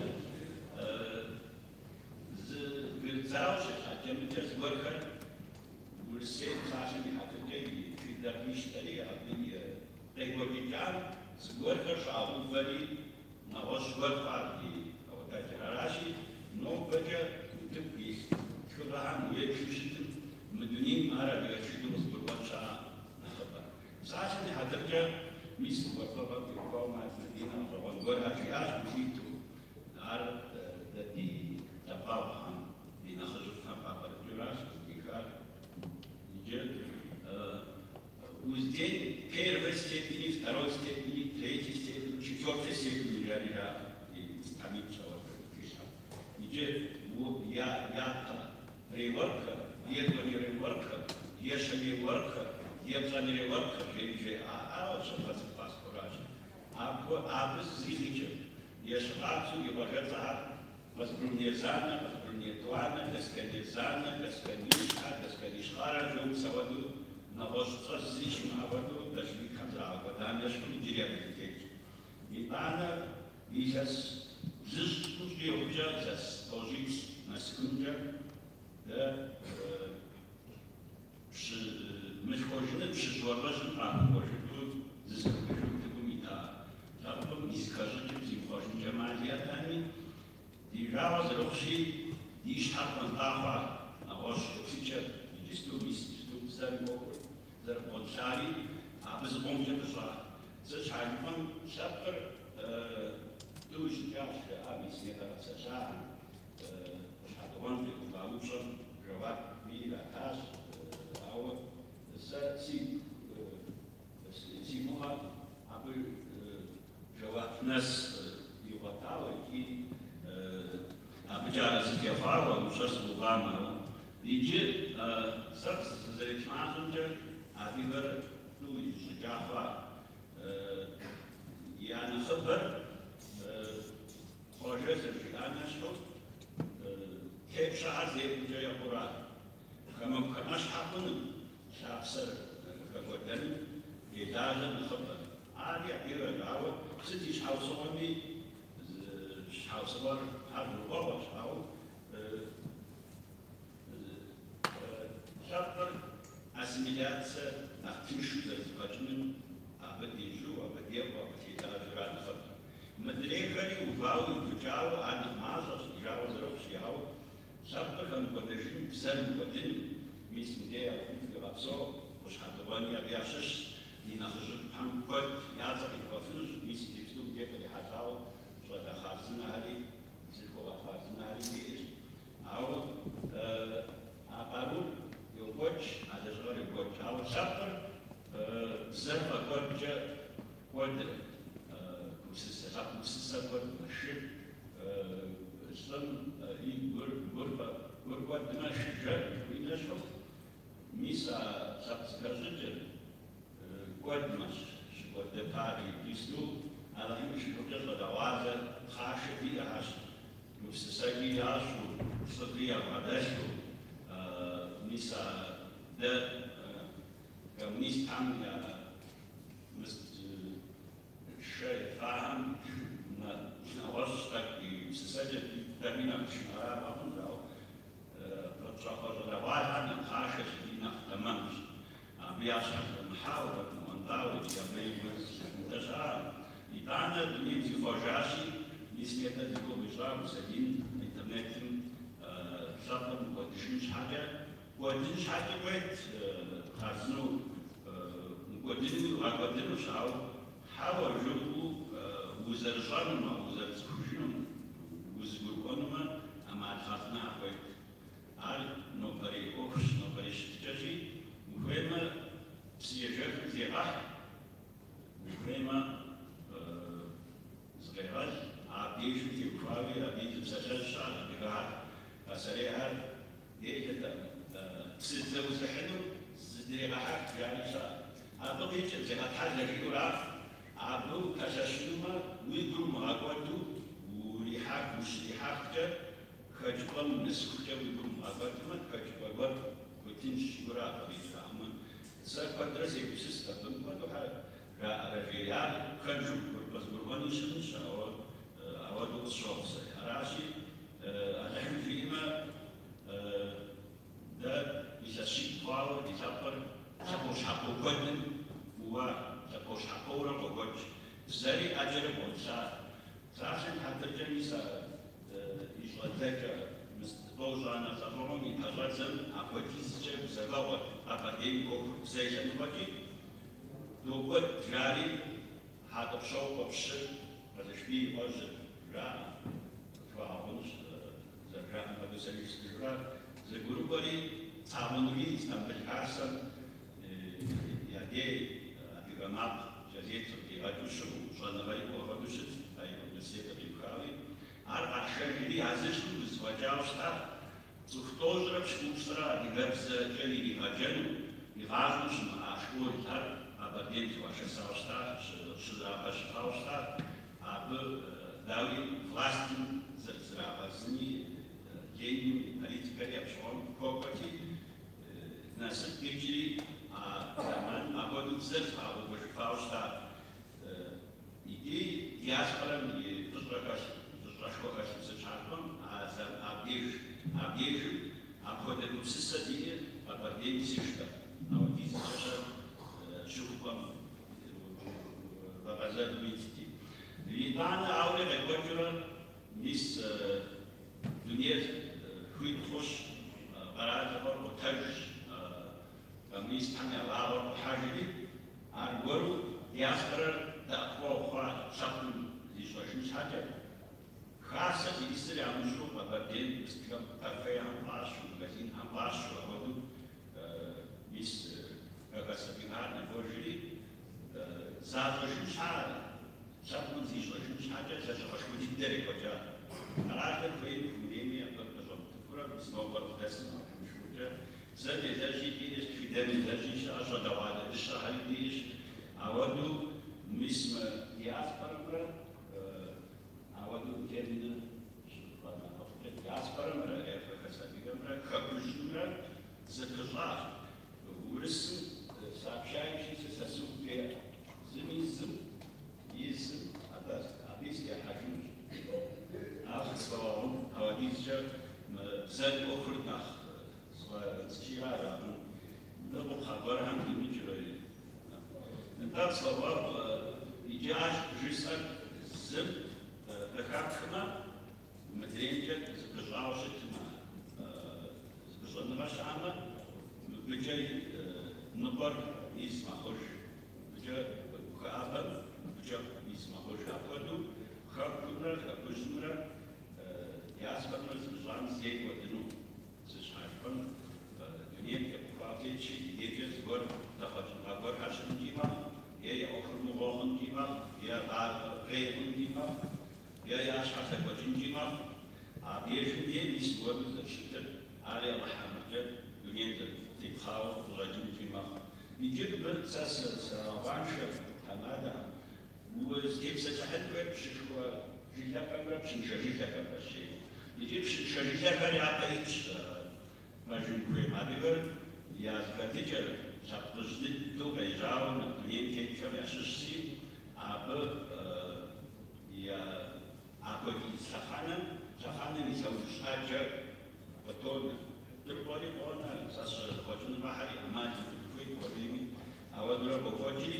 зэбгрыдзауэ щыт адэкӏэ зыгуэрхэр Урысейм псалъэм и хьэтыркӏэ и тхыдэр къищтэри, абы и къекӏуэкӏыкӏам зыгуэрхэр щӏагъэувэри, нэгъуэщӏ гуэр хъуар ди ӏуэтэкӏэр. Аращи, нобэкӏэ утыку илъ тхыгъэхэм уеплъу щытым, мы дунейм ар адыгэ тхыдэу къызыгурыӏуэн щыӏэ нэхъыбэ. Псалъэм и хьэтыркӏэ, мис уэркъыгъэм теухуауэ Мат Мадинэ гъэщӏэгъуэн гуэрхэр жиӏащ гу лъитэу. Ар дэ ди лъэпкъэгъухэм, ди нэхъыжьыфӏхэм къапкърыкӏыуращ къызыхихар. Иджы уздей первой степени, второй степени, третьей степени, четвертой степени жари жаӏэ ди тхьэмитӏ щӏэуэ тхылъхэм. Иджы япэрей уэркъхэр, етӏуанэрей уэркъхэр, ещанэрей уэркъхэр, еплӏанэрей уэркъхэр жери жеӏэ. Ауэ щапхъэ цӏыкӏу къэсхьуращ. Абы зыри къикӏыркъым. Ещхьыркъабзэу ди къуажэцӏэхэр Къызбрун Езанэ, Къызбрун Етӏуанэ, Лэскэн Езанэ, Лэскэн Ищхьэ, Лэскэн Ищхъэрэ жэу мис ауэдэу нэгъуэщӏ цӏэ зыри щымыӏэ хуэдэу большевикхэм зэрагъэкӏуэдам ещхьу иджыри абы дытетщ. Итӏанэ илъэс блыщӏым щӏигъукӏэ, илъэс тӏощӏиплӏ нэсыхункӏэ дэ пщы мылъхуэжыныр пщыжь уэркъыжьым къахуэкӏуэжыну зызыубыжу утыкум ита лъэпкъым и зыхэщӏыкӏым зимыхъуэжынкӏэ ӏэмал иӏэтэкъыми, ди жагъуэ зэрыхъущи, ди щхьэр ӏуэнтӏа хъуа нэгъуэщӏ еплъыкӏэр иджысту, мис иджысту бзэм и ӏуэхур зэрыбгъуэтлъари абы зыкъомкӏэ пыщӏа. Сыт щхьа жыпӏэм лъэпкъыр тӏу ищӏыкӏащ, жаӏа мис нетӏэ къэпсэлъахэм. Къущхьэ Тыгъуэн къигъэува упщӏэм жэуапми иратащ, ауэ сэ си гугъэр абы жэуап нэс игъуэтауэ икӏи абыкӏэ арэзы техъуауэ упщӏэр зыгъэувам. Ауэ иджы сэ сызэреплъмащӏэмкӏэ адыгэр тӏу ищӏыкӏа хъуа. Я нэхъыбэр Хъуэжэ зэрыжиӏам ещхьу, тепщэхэр зекӏуэкӏэ екъура, хамэгу хамэщхьэ хъуным, лъапсэр хэкӏуэдэным елажьэр нэхъыбэ. Ари адыгэщ, ауэ сыт и щхьэусыгъуэми, щхьэусыгъуэр ар гурыӏуэгъуэщ, ауэ лъэпкъыр ассимиляцэ нэхъ тыншу зэрызэфӏэкӏыным абы дежьу, абы декъу, абы телажьэра нэхъыбэ. Мыдрейхэри увауэ иувыкӏауэ ар нэхъ мащӏэщ, ди жагъуэ зэрыхъущи, ауэ лъэпкъыр хэмыкӏуэдэжыным, бзэр мыкӏуэдыным, мис мыдей Алыхьым тхуигъэпсэу, Къущхьэ Тыгъуэни абы ящыщщ, ди нэхъыжьыфӏхэм куэд я цӏэ къипӏуэфынущ, мис иджыпсту мыдей кърихьэлӏауэ щӏалэ хъарзынэхэри, бзылъхугъэ хъарзынэхэри диӏэщ. Ауэ а къарур йокӏуэкӏ, а лэжьыгъэр йокӏуэкӏ. Ауэ лъэпкъыр бзэр фӏэкӏуэдкӏэ кӏуэдыр, гупсысэ, лъэпкъ. гупсысэ куэдмэ, шыр лӏым и гур гур кӏуэдмэ, шы жэр жыхуиӏэм ещхьу, мис а лъэпкъ зэхэщӏыкӏыр кӏуэдмэщ щыкӏуэдыпар. Иджыпсту Алыхьым и шыкуркӏэ щӏалэгъуалэ пхъашэ диӏэхэщ, гупсысэкӏи ящӏу, лӏыгъи ябгъэдэлъу. Мис а дэ коммунистхэм я шэ ефахэм нэгъуэщӏ тӏэкӏу и гупсысэкӏэ тӏэкӏуи нэхъ шынагъуэ хъунщ, ауэ къытщӏэхъуэ щӏалэгъуалэхэр нэхъ пхъашэщ икӏи нэхъ тэмэмщ. Абы я щхьэр хэмыхьауэ, тӏэкӏу мыӏуэнтӏауэ икӏи абы и гур зылъымытэ щыӏэкъым. Итӏанэ дунейм зихъуэжащи, мис нетӏэ зи гугъу ищӏа Мусэлин интернетым лъэпкъыр мыкӏуэдыжын щхьэкӏэ, кӏуэдын щхьэкӏи къует хъарзынэу мыкӏуэдынуи укъэкӏуэдынущ, ауэ хьэуэ жыпӏэу узэрыщӏэнумэ, узэрыцӏыхужынумэ, узыгурыӏуэнумэ, ӏэмал хъарзынэхэр къует. Ар нобэрей ӏуэхущ, нобэрей щытыкӏэщи, ухуеймэ, псыежэхым зегъэхь, ухуеймэ, зыкъегъэл. Абдежым теухуауи абы и зы псалъэжь щыӏэщ, адыгэхэр, пасэрейхэр делэтэкъым. Псыдзэ узыхьынур зыдрегъэхьэх жари щыӏэщ. Абы къикӏыр зегъэтхьэлэ жиӏэу аращ. Абы упэлъэщынумэ, уи гур умыгъэкӏуэду урихьэх, ущрихьэхкӏэ, хэкӏыпӏэм унэсыхукӏэ уи гур умыгъэкӏуэдмэ, хэкӏыпӏэ гуэр бгъуэтынщ жиӏэу ара абы къикӏыр. Амэ сэ куэдрэ сегупсыст абы мыпхуэдэу жаӏэрэ жери. Ар пхэнжу къызыгурыӏуэни щыӏэнщ, ауэ ауэдэу къысщохъу сэ. Аращи, Алыхьым жиӏэмэ, дэ илъэситӏ хъуауэ ди лъэпкъыр лъэпощхьэпо куэдым ӏууа, лъэпощхьэпоурэ къокӏуэкӏ. Бзэри ӏэджэрэ бгъуэтлъа. Псалъэм и хьэтыркӏэ мис а и щӏэдзэкӏэ тӏощӏанэ лӏэщӏыгъуэм и пэщӏэдзэм апхуэдизкӏэ гузэвэгъуэт Къэбэрдейм и ӏуэхур бзэ и лъэныкъуэкӏи докӏуэд жари Хьэтӏохъущокъуэ пщыр Къылышбий и къуэжьыр жаӏэ, къытхуагъэгъунщ зэрыжаӏэм хуэдэу сэри жысӏэжурэ, зэгурыӏуэри Цагъуэ Нурий Истамбыл Хасэм я дей Адыгэ макъ газетыр къыдигъэкӏыу щыӏэу, щӏэныгъэ иӏэу апхуэдэу щытт, а и университетыр къиухауи. Ар къашэжри, а зы лӏым хузэфӏэкӏауэ щытащ цӏыху 170 адыгэбзэкӏэ иригъэджэну, игъащӏэм щымыӏа школхэр Къэбэрдейм зэхуашэсауэ щытащ, щызэрагъэпэщыфауэ щытащ. Абы, дауи, властым зэрызрагъэзыни, Лениным и политикэри апщыгъуэм хуэкӏуэти, насып къикӏри а зэманым апхуэдэу бзэр зэфӏагъэувэжыфауэ щытащ. Икӏи диаспорэм и фӏыщӏэ хэлъ, фӏыщӏэшхуэ хэлъу сыт щхьа жыпӏэм, абдежым апхуэдэ гупсысэ зиӏэр Къэбэрдейм исыжтэкъым. Апхуэдизкӏэ щыхупӏэм вакъэзэвым итти. Итӏанэ ауэри къекӏуэкӏыурэ мис дунейр хуит хъущ, къэралыгъуэр къутэжщ, коммунистхэм я вагъуэр къухьэжри, аргуэру диаспорэр дэӏэпыкъуэгъу хъуа лъэпкъым зищӏэжын щхьэкӏэ. Хасэ зиӏысыр ямыщӏэу Къэбэрдейм мыстхэм кафехэм фӏащу, магазинхэм фӏащу, апхуэдэу мис хэхэс адыгэхэр нэкӏуэжри, защӏэжын щхьа, лъэпкъым зищӏэжын щхьэкӏэ лэжьыгъэшхуэ дыдэр екӏуэкӏащ. Къэралыр хуейми хуэмейми абы пэщӏэмытыфурэ, мис нобэр къыздэсым Алыхьым и шыкуркӏэ бзэм елэжьи диӏэщ, тхыдэм елэжьи щыӏэщ, щӏалэгъуалэ дыщэхэри диӏэщ. Ауэдэу мис мы диаспорэмрэ ауэдэу терминыр щыщӏэ нэхъыфӏкӏэ диаспорэмрэ е хэхэс адыгэмрэ хэкужьымрэ зэпыщӏащ. Урысым сообщающийся сосуд жеӏэ. Зым и зым и зым абы сытехьэжынущ. Ар къысхуэгъэгъун апхуэдизкӏэ мы бзэм и ӏуэхур нэхъ згъэткӏийракъым. Мыбы къупхъэ гуэрхэм къимыкӏрэ. Нтӏэ, къысхуэвгъэгъу, иджы ар жысӏэр зым къыхэпхмэ, мыдреймкӏэ зыпыщӏауэ щытмэ, зыпыщӏэныгъэ щыӏэмэ, мыбыкӏэ ныкъуэр из мэхъуж. Мыбыкӏэ ухэӏэбэм, мыбыкӏэ из мэхъуж. Апхуэдэу хэкумрэ хэкужьымрэ диаспорэмрэ зыпыщӏам зэи кӏуэдыну. Сыт щхьа жыпӏэм, дунейм теухуауэ тетщи, ди дежкӏэ зыгуэр зэхъуэкӏыныгъэ гуэрхэр щыӏэнкӏи мэхъу, е я ӏуэхур мыгъуэ хъункӏи мэхъу, е гъей хъункӏи мэхъу. Е я щхьэр лъэкӏуэкӏынкӏи мэхъу. Абдежым дей мис мыуэду зэрыщытыр, ар Алыхь ӏэмыркӏэ дунейм зэрытепхъауэ къыщӏэкӏынкӏи мэхъу. Иджы мыбы сэ сагъэкъуаншэ, тхьэмадэ, узытепсэлъыхьын хуейр пщышхуэ жылэхэмрэ пщыншэ жылэхэмрэщ. Иджы пщыншэ жылэхэр япэ итщ пэжын хуейм. Адыгэр я зэхэтыкӏэр лъэпкъыжь дыдэу къежьауэ дунейм тетхэм ящыщщи, абы я апхуэдиз лъэхъэнэм, лъэхъэнэм и лъэужь ӏэджэ къытонэ. Дыркъуэри къонэ, сэ сщӏэрэ зэхъуэкӏыныгъэхэри ӏэмал хуейт хуэмейми, ауэдурэ къокӏуэкӏри,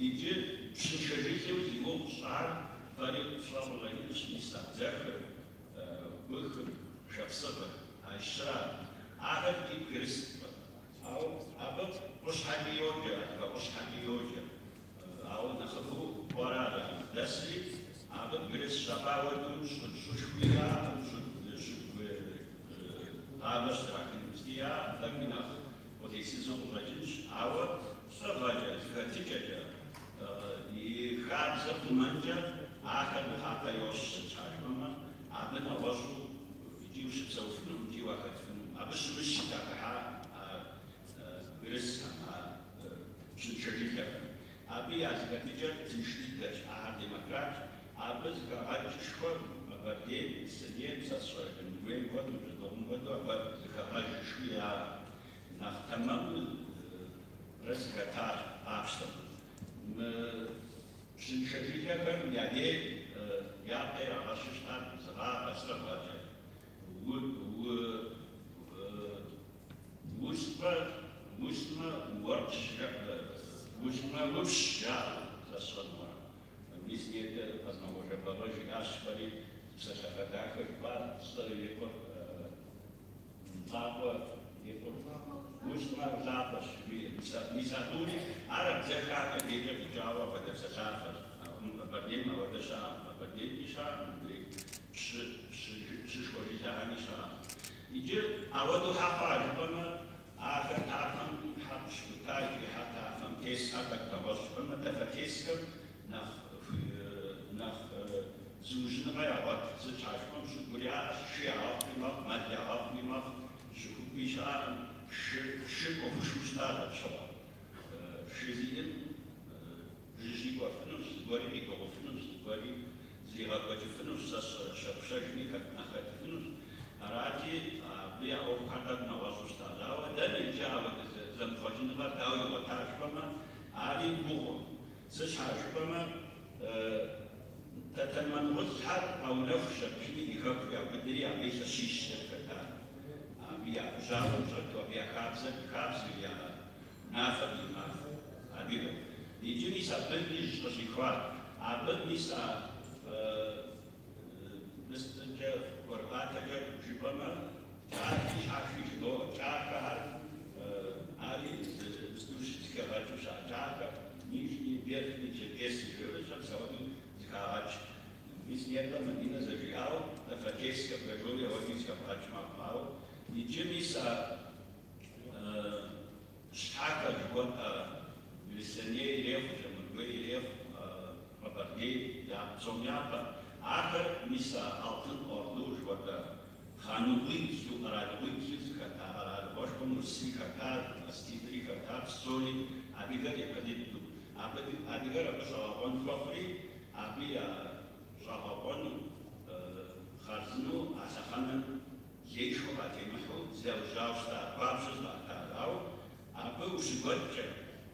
иджы пщыншэ жылэу зи гугъу тщӏар фэри фщӏэ къыщӏэкӏынщ, мис абдзэхыр, убыхыр, шапсыгъыр, а щыра, ахэр икӏи бгырыскъым. Ауэ абы къущхьэкӏи йоджэ, адыгэ къущхьэкӏи йоджэ. Ауэ нэхъыбэу кӏуэрэ дэсри, абы бгырыс абы ауэдэу щӏышхуи яӏэкъым, щӏыгу гъавэ щытрахын псти яӏэкъым, тӏэкӏуи нэхъ къулейсызу къыщӏэкӏынщ, ауэ лӏыгъэкӏэ, зэхэтыкӏэкӏэ, и хабзэ хъумэнкӏэ ахэр нэхъапэ йощ сыт щхьа жыпӏэмэ, абы нэгъуэщӏу икӏи ущыпсэуфыну, икӏи уахэтыфыну. Абы щымыщ дахыхьа а бгырысхэм, а пщыншэ жылэхэм. Абы я зэхэтыкӏэр тынш дыдэщ, ахэр демократщ. Абы зэхэгъэкӏышхуэ Къэбэрдейм, Ислъэмейм, сэ сщӏэрэ Кӏэмыргуейм хуэдэу, Бжьэдыгъум хуэдэу абы зэхэгъэжышхуи яӏэкъым. Нэхъ тэмэму зэхэтащ къапщтэмэ. Мы пщыншэ жылэхэм я дей япэ ирагъэщу щытар губзыгъагъэ, лӏыгъэкӏэ. Улӏмэ, улӏмэ, уэркъщ жаӏэ, улӏмэ, упщщ жаӏэ, сэ сщӏэну ара. Мис нетӏэ Къэзанокъуэ Жэбагъы жиӏащ фэри псалъафэ дахэ жыпӏар, лӏы и къуэр лӏакъуэ и къуэр улӏмэ, улӏакъуэщ жиӏэ. Мис а тӏури, ар абдзэххэм я дежкӏэ къикӏауэ апхуэдэ псалъафэщ. Къэбэрдейм апхуэдэ щыӏэкъым, Къэбэрдейми щыӏэкъым, мыдрей пщы, пщы, пщышхуэ жылэхэми щыӏэкъым. Иджы ауэдэу хьэ хъуа жыпӏэмэ, ахэр тафэм хьэ къыщыхута икӏи хьэ тафэм тесхэр тӏэкӏу нэгъуэщӏ жыпӏэмэ, тафэтесхэм нэхъ нэхъ зыужьыныгъэ ягъуэт. Сыт щхьа жыпӏэм, щӏыгур яӏэщ, шы ягъэхъуми мэхъу, мэл ягъэхъуми мэхъу, щӏыхупӏи щыӏэкъым, шы, шыр ӏуэхушхуэу щытащ абы щыгъуэ. Шы зиӏэм жыжьи кӏуэфынущ, зыгуэри къидыгъуфынущ, зыгуэри зригъэкӏуэкӏыфынущ, сэ сщӏэрэ щэху-щэжми хэт нэхъ хэтыфынущ. Арати, абы я ӏуэхухэр тӏэкӏу нэгъуэщӏу щытащ. Ауэ дэнэ иджы апхуэдэ зэмыхъуэкӏыныгъэр дауэ игъуэта жыпӏэмэ, ари гугъум. Сыт щхьа жыпӏэмэ, тэтэр-монгъулхэр къэунэхущ абыми ди хэку яубыдри, абы илъэсищ зэрыхэтар. Абы я жьауэм щӏэту, абы я хабзэр ди хабзэу, я унафэр ди унафэу адыгэ. Иджы мис абы ижь къыщӏихуар. Абы мис а мыстӏыкӏэ ӏуэрыӏуатэкӏэ жыпӏэмэ, кӏахи щхьэхи жыдоӏэ. Кӏахэхэр ари мыстӏу щызэхэгъэкӏыу щыӏэ. Кӏахэ, нижний, верхний, черкесы жыӏэу апхуэдэу зэхагъэкӏ. Мис нетӏэ Мадинэ зэрыжиӏауэ, тафэтесхэм жори ауэди зэхэбгъэкӏ мэхъу. Ауэ иджы мис а щхьэхэр жыхуэтӏэ Беслъэней ирехъу, Кӏэмыргуей ирехъу, Къэбэрдей я псом япэ. Ахэр мис а Алтын Орду жыхуэтӏэ хъаныгъуиблу, къэралыгъуиблу зыхэта къэралыгъуэшхуэм Урысри хэта, Оститри хэта, псори адыгэр япэ дыдэу. Абы адыгэр абы щӏэгъэкъуэн хуэхъури, абы я щӏэгъэкъуэну хъарзынэу а лъэхъэнэм леишхуэ къатемыхьэу заужьауэ щыта, хуабжьу зыкъаӏэтар. Ауэ абы ущыгуэткӏэ,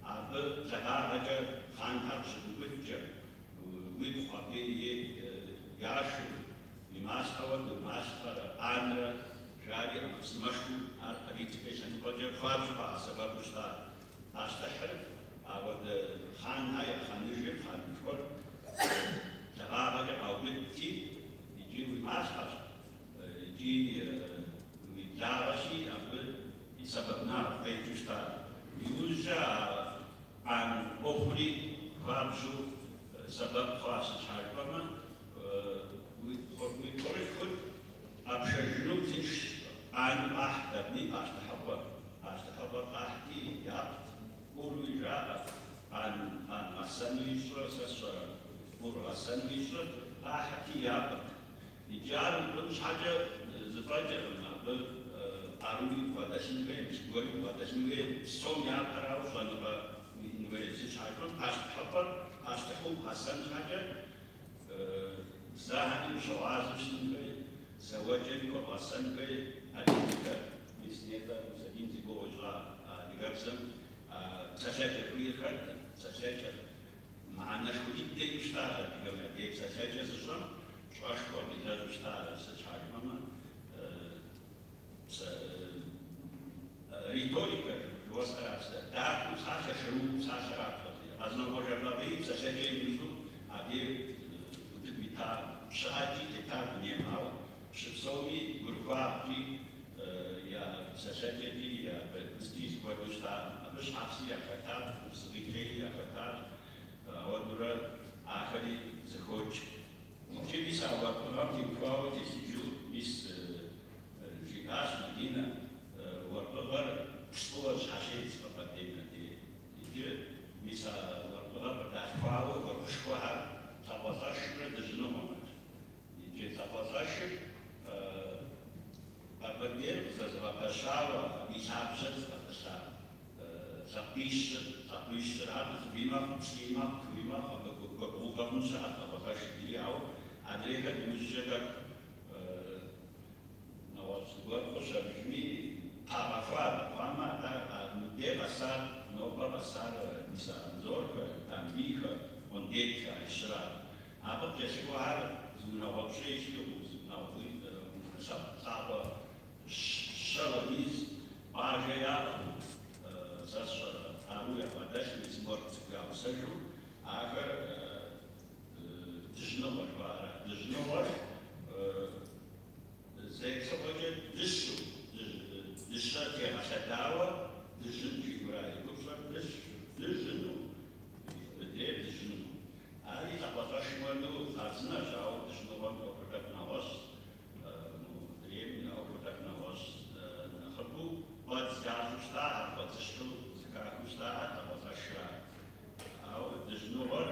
абы лъагагъэкӏэ хъанхэр къыщыбубыдкӏэ, уипхъу абы яшэу, и малъхъэ хуэдэу, малъхъэрэ къанрэ жари ӏэмэпсымэшхуэу ар политикэ и лъэныкъуэкӏэ хуабжьу къагъэсэбэпу щыта. Пащтыхьыр апхуэдэ хъанхэр я хъаныжыр, хъанышхуэр лъагагъэкӏэ къаубыдти, иджы уи малъхъэщ, икӏи уи благъэщи, абы и сэбэпынагъ къекӏыу щыта. Иужькӏэ а къан ӏуэхури хуабжьу сэбэп хъуащ, сыт щхьа жыпӏэмэ, уи пхъурылъхур къэпшэжыну тыншщ. Къану къахьт абыи пащтыхьыкъуэр. Пащтыхьыкъуэр къахьти, япт, пӏуруи жаӏэ, къан, къан гъэсэну ищӏрэ, сэ сщӏэрэ, пӏур гъэсэну ищӏыр. Къахьырти япӏырт. Иджы ар упӏын щхьэкӏэ зэфӏэкӏыркъым, абы къаруи бгъэдэлъын хуей, зыгуэри бгъэдэлъын хуей, псом япэрауэ щӏэныгъэ уиӏэн хуей. Сыт щхьэкӏэ пащтыхьыпӏэр пащтыхьу бгъэсэн щхьэкӏэ бзэхэми ущыгъуазэу щытын хуей, зэуэкӏэми хуэбгъэсэн хуей, адыгэ, мис нетӏэ Мусэдин зи гугъу ищӏа адыгэбзэм псэлъэкӏэ хуейр хэт, псэлъэкӏэр мыхьэнэшхуэ дыдэ иӏэу щытащ адыгэм я дей псэлъэкӏэ зыщӏэм пщӏэшхуэ къилэжьу щытащ, сыт щхьа жыпӏэмэ, риторикэ жыхуэсӏэращ, дахэу псалъэ, шэрыуэу псалъэрат. Къэзанокъуэ Жэбагъыи псэлъэкӏэ имыщӏэу абы утыку ита пщы ӏэджи тета дунейм, ауэ пщы псоми гурыхуагъкӏи, я псэлъэкӏэкӏи, я бэлыдзкӏи зыхуэдэу щытакъым. Абы щхьэпси яхэтащ, губзыгъи яхэтащ, ауэдурэ ахэри зэхокӏ. Иджы мис а уэркъыгъэм теухуауэ телъыджэу мис жиӏащ Мадинэ, уэркъыгъэр плӏыуэ щхьэщедз Къэбэрдейм я дей. Иджы мис а уэркъыгъэр къыдалъхуауэ уэркъышхуэхэр лӏакъуэлӏэшымрэ дыжьыныгъуэмрэщ. Иджы лӏакъуэлӏэшыр Къэбэрдейр къызэзыгъэпэщауэ абы и лъабжьэр зыгъэтӏылъа лъэпкъищыр, лӏакъуищыр, ар зыуи мэхъу, плӏыи мэхъу, тхуи мэхъу, абы хуэбгъувэ хъун щыӏэт лӏакъуэлӏэш иджыри, ауэ адрейхэр иужькӏэ тӏэкӏу нэгъуэщӏ зыгуэр хъущ абыжми пагъэхуа хъуамэ, атӏэ мыбдей къэсар, нобэ къэсар мис а Анзорхэ, Тамбийхэ, Къундетхэ, а щырат. Абы къыкӏэлъыкӏуэхэр зы унагъуэ пщӏей щӏигъуу, зы унагъуэ лъэпкъ лӏакъуэ щэ хуэдиз къуажэ яӏэу, сэ сщӏэрэ къару ябгъэдэлъу, езым уэркъ цӏыкӏу ягъусэжу, ахэр дыжьыныгъуэ жыхуаӏэрат. Дыжьыныгъуэр зэеплъыгъуэкӏэ дыщэу, дыщэ тегъэлъэдауэ дыжьын жиӏэура, и купщӏэр дыжьыну, мыдрейр дыжьыну. Ари лӏакъуэлӏэшым хуэдэу хъарзынэщ, ауэ дыжьыныгъуэм ӏуэхур тӏэкӏу нэгъуэщӏ, мыдрейм ӏуэхур тӏэкӏу нэгъуэщӏ. Нэхъыбэу къуэдз ящӏу щытахэр, къуэдзыщхьэу зыхахыу щытахэр лӏакъуэлӏэшра. Ауэ дыжьыныгъуэр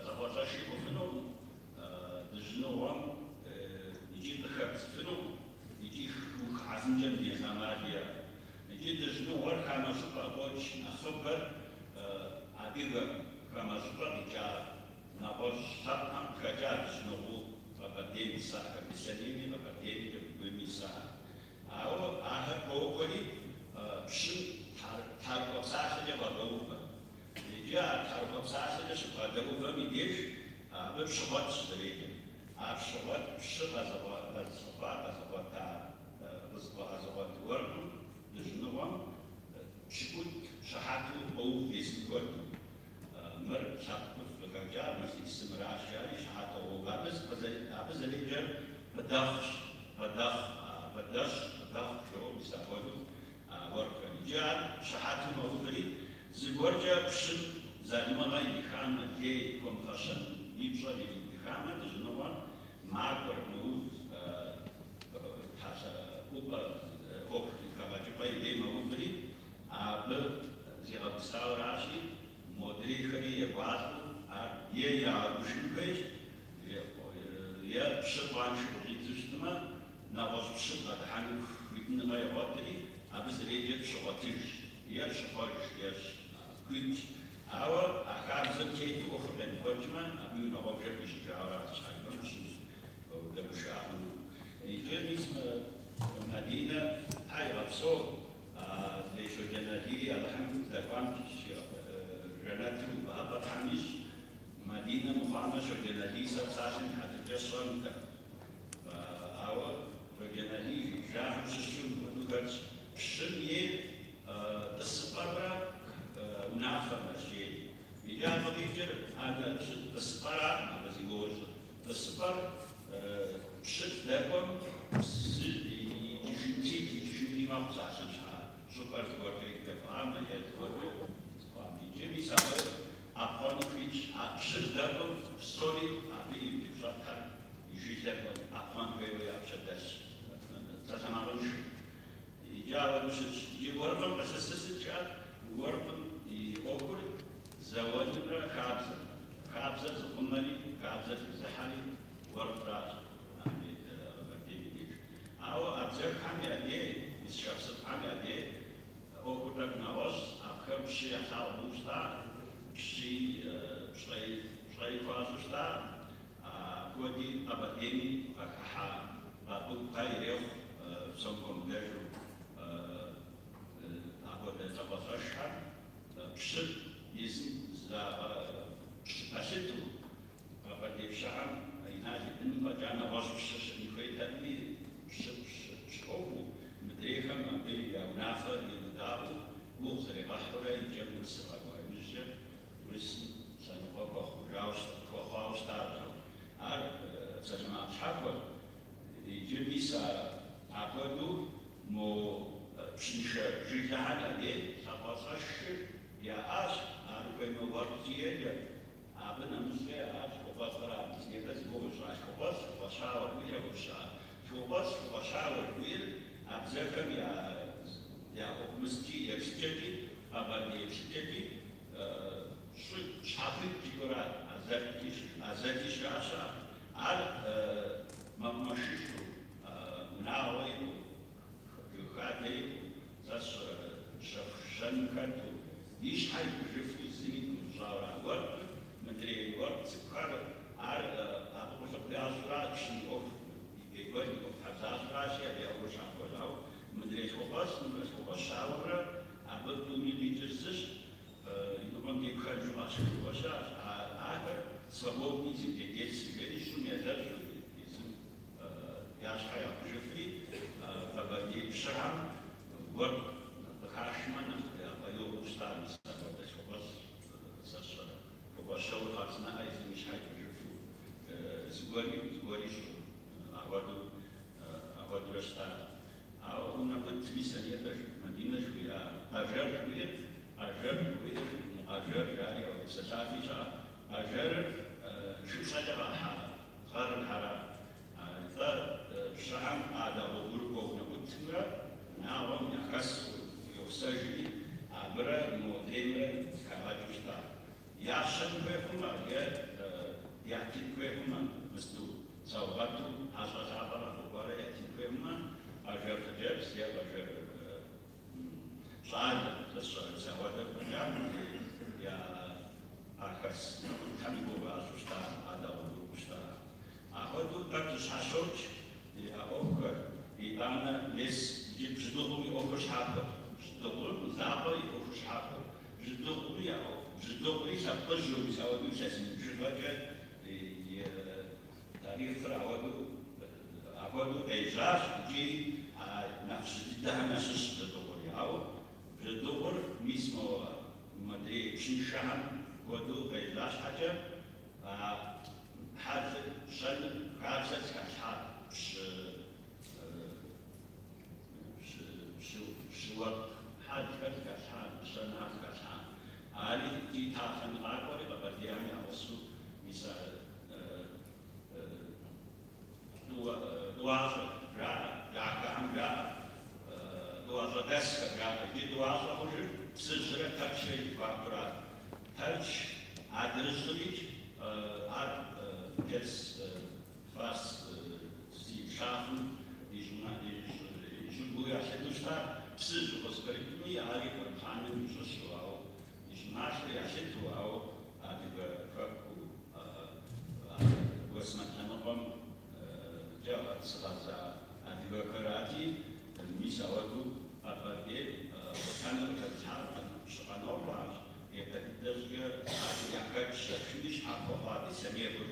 лӏакъуэлӏэши хъуфынукъым, дыжьыныгъуэм икӏи къыхэбдзыфынукъым, икӏи ухыхьэфынкӏэ мыдрей ӏэмал иӏэкъым. Иджы дыжьыныгъуэр хамэ щӏыпӏэ къокӏ, нэхъыбэр адыгэ хамэ щӏыпӏэ къикӏа нэгъуэщӏ лъэпкъхэм къыхэкӏа дыжьыныгъуэу Къэбэрдейм исахэр, Беслъэнейми, Къэбэрдейми, Кӏэмыргуейми исахэр. Ауэ ахэр къокӏуэри пщым тхьэрыӏуэ псалъэкӏэ бгъэдоувэ. Иджы а тхьэрыӏуэ псалъэкӏэ щыбгъэдэувэм и деж абы пщыгъуэтщ зэреджэр. А пщыгъуэт пщы къэзылъыхъуа, къэзыгъуэта, къэзыгъуэт уэркъым дыжьыныгъуэм пщыкӏутӏ щыхьэту къоув езым хуэдэу. Мыр лъэпкъыфӏ къыхэкӏа, мыр зиӏысымращ, жари щыхьэту къоув. Абы зэреджэр къыдэхъущ, къыдэхъу, къыдэщ, къыдэхъу жаӏэу мис апхуэдэу уэркъхэр. Иджы ар щыхьэту мэуври, зыгуэркӏэ пщым залымыгъэ ирихамэ, лей хуэмыфэщэн и пщӏэр ириудыхамэ, дыжьыныгъуэр макӏуэр, мэув, тхьэлъэӏупӏэ ӏуэху хэгъэкӏыпӏэ и дей мэуври, абы зигъэгусауэращи, модрейхэри екӏуалӏэу ар е ягъэгушын хуейщ, е пщыр къуаншэу къыщӏидзу щытмэ, нэгъуэщӏ пщы бгъэдыхьэну хуитыныгъэ егъуэтри, абы зэреджэр пщыгъуэтыжщ, е пщыхъуэж ещӏ, хуитщ. Ауэ а хабзэм тету ӏуэхур къемыкӏуэкӏмэ, абы и унагъуэбжэр къищӏыкӏауэращ, щхьэкӏэ пщым удэгушыӏэ хъуну. Иджы мис мы Мадинэ Тхьэ игъэпсэу, адрей Щоджэн Алий Алыхьым здэкӏуам жэнэтым увыӏэпӏэ Тхьэм ищӏ. Мадинэ мыхъуамэ, Щоджэн Алий сэ псалъэм и хьэтыркӏэ сщӏэнутэкъым. Ауэ Щоджэн Алий жиӏахэм щыщу мыпхуэдэу хэтщ, пщым и тӏысыпӏэмрэ унафэмрэщ жери. Иджы абы къикӏыр адэ тӏысыпӏэракъым абы зи гугъу ищӏыр. Тӏысыпӏэр пщыр здэкӏуэм икӏыжынти, икӏыжынти мэхъу псалъэм щхьа щӏыпӏэр зыгуэркӏэ дэкӏуамэ е зыгуэркӏэ зыхъуамэ. Иджы мис абы ӏэпхъуэну хуитщ. А пщыр здэкӏуэм псори абы и щӏэтхэр и жылэр ӏэпхъуэн хуейуэ я пщэ дэлъщ. Псалъэмакъыншэу. Иджы ауэдэу щытщ. Иджы уэркъым къылъысыр сыт жыӏэт? Уэркъым и ӏуэхур зэуэнымрэ хабзэмрэ. Хабзэр зыхъумэри, хабзэр зезыхьэри. Мис шапсыгъхэм я дей ӏуэхур тӏэкӏу нэгъуэщӏ, абыхэм пщы ялъагъуу щыта, пщыи пщӏэи хуащӏу щыта. Апхуэди Къэбэрдейми къахыхьа Бабыгухэ ирехъу, псом хуэмыдэжу апхуэдэ лӏакъуэлӏэшхэр пщыр езым пщы пэлъыту, Къэбэрдей пщыхэм Инал и быным фӏэкӏа нэгъуэщӏ пщы щыӏэн хуейтэкъыми, пщыр пщы ӏуэхуу, мыдрейхэм абы я унафэ емыдаӏуэу гугъу зэригъэхьурэ икӏэм урысыр къэкӏуа иужькӏэ урысым лъэныкъуэ хуэхъуауэ щытащ. Ар псалъэмакъ щхьэхуэ. Иджы мис апхуэдэу мо пщыншэ жылэхэм я дей лӏакъуэлӏэшыр яӏащ, ар ухуеймэ уэркъкӏи еджэ. Абы нэмыщӏкӏэ яӏащ лъхукъуэлӏыр, мис нетӏэ зи гугъу тщӏа лъхукъуэлӏ, лъхукъуэщауэ жыхуиӏэр ущыӏэ. Лъхукъуэлӏ, лъхукъуэщауэ жыхуиӏэр абзэхэм я ӏуэху мыскӏи еплъыкӏэкӏи, къэбэрдей еплъыкӏэкӏи щӏы щхьэхуит жиӏэурат, азэти щыӏэщ ар. Ар мэкъумэшыщӏэу, унагъуэ иӏэу, жыг хадэ иӏэу, сэ сщӏэрэ щэху-щэным хэту, и щхьэ ипӏыжыфу зыми пымыщӏауэра. Уэркъыр, мыдрей уэркъ цӏыкӏухэр, ар абы къулыкъу ящӏуращ, пщым и ӏуэху, и бейгуэл и ӏуэхутхьэбзащӏэращи, абы я ӏуэхур щхьэхуэщ. Ауэ мыдрей лъхукъуэлӏымрэ лъхукъуэщауэмрэ абы тӏуми къикӏыр зыщ, иныкъуэм дей пхэнжу къащыхъууэ щыӏэщ. Ахэр свободный земледельцы жери щӏым елэжьу, езым я щхьэ япӏыжыфри, къэбэрдей пщыхэм уэркъ къыхашмэ нэхъ яфӏэигъуэу щыта, мис апхуэдэ лъхукъуэлӏ, сэ сщӏэрэ, лъхукъуэщауэр хъарзынэӏэ езым и щхьэ ипӏыжыфу, зыгуэри ищӏу, апхуэдэурэ щытащ. Ауэ унэӏут мис а нетӏэ Мадинэ жыхуиӏа къэжэр жыхуиӏэр, къэжэр жыхуиӏэр, къэжэр жари апхуэдэ псэлъафи щыӏэ. Къэжэрыр шыпщӏэкӏэ къахьа гъэрхьэрэ. Нтӏэ, пщыхэм къадэгъуэгурыкӏуэ унэӏутымрэ унагъуэм яхэсу йосэжри, абырэ модреймрэ зэхагъэкӏыу щыта. Ящэн хуей хъумэ е ятын хуей хъумэ, мысту саугъэту хьэщӏэ лъапӏэ къахуэкӏуарэ ятын хуей хъумэ, къэжэр хъыджэбз е къэжэр щӏалэ, сэ сщӏэрэ, мис апхуэдэ фӏэкӏа мыдрей я къахэс унэӏутхэм и гугъу ящӏу щыта, къадэгъуэгурыкӏуэу щыта. Апхуэдэу тӏэкӏу зыщхьэщокӏ а ӏуэхухэр. Итӏанэ мес иджы Бжьэдыгъум и ӏуэхур щхьэхуэ. Бжьэдыгъум закъуэ и ӏуэхур щхьэхуэ. Бжьэдыгъури я ӏуэху. Бжьэдыгъури лъэпкъыжьу, мис апхуэдэу илъэс мин бжыгъэкӏэ и тарихъыр апхуэдэу къежьащ икӏи а нэхъ жьы дыдэхэм ящыщщ Бжьэдыгъури. Ауэ Бжьэдыгъур мис мо модрей пщыншэхэм хуэдэу къежьа щхьэкӏэ, а хьэлыр, щэныр, хабзэр зыхалъхьа пщы-уэркъ хьэлхэр зыхалъхьа, щэнхэр зыхалъхьа. Ари ди тафэм къакӏуэри къэбэрдейхэм я гъусэу мис а тӏуащӏэ жаӏэ, дахэхэм жаӏэ, тӏуащӏэдэсхэр жаӏэ. Иджы тӏуащӏэ хъужыр Псыжьрэ Тэрчрэ и зэхуакурат. Тэрч адрыщӏырикӏ ар перс фарс зи шахым и щӏыгуу ялъытэу щыта, Псыжь къызыпэрыкӏми, ари Кърым хъаным и щӏыщу, ауэ и щӏыналъэу ялъытэу, ауэ адыгэ хэку Уэсмэн лъэныкъуэм кӏэ зыгъэза адыгэхэрати, мис апхуэдэу Къэбэрдейр къутэныр къыхэзылъхьар Пщы Къанокъуэращ. Япэ дыдэ щӏыкӏэ ар яхэтщ апшыми щхьэхуэ хъуа Беслъэнейхэр.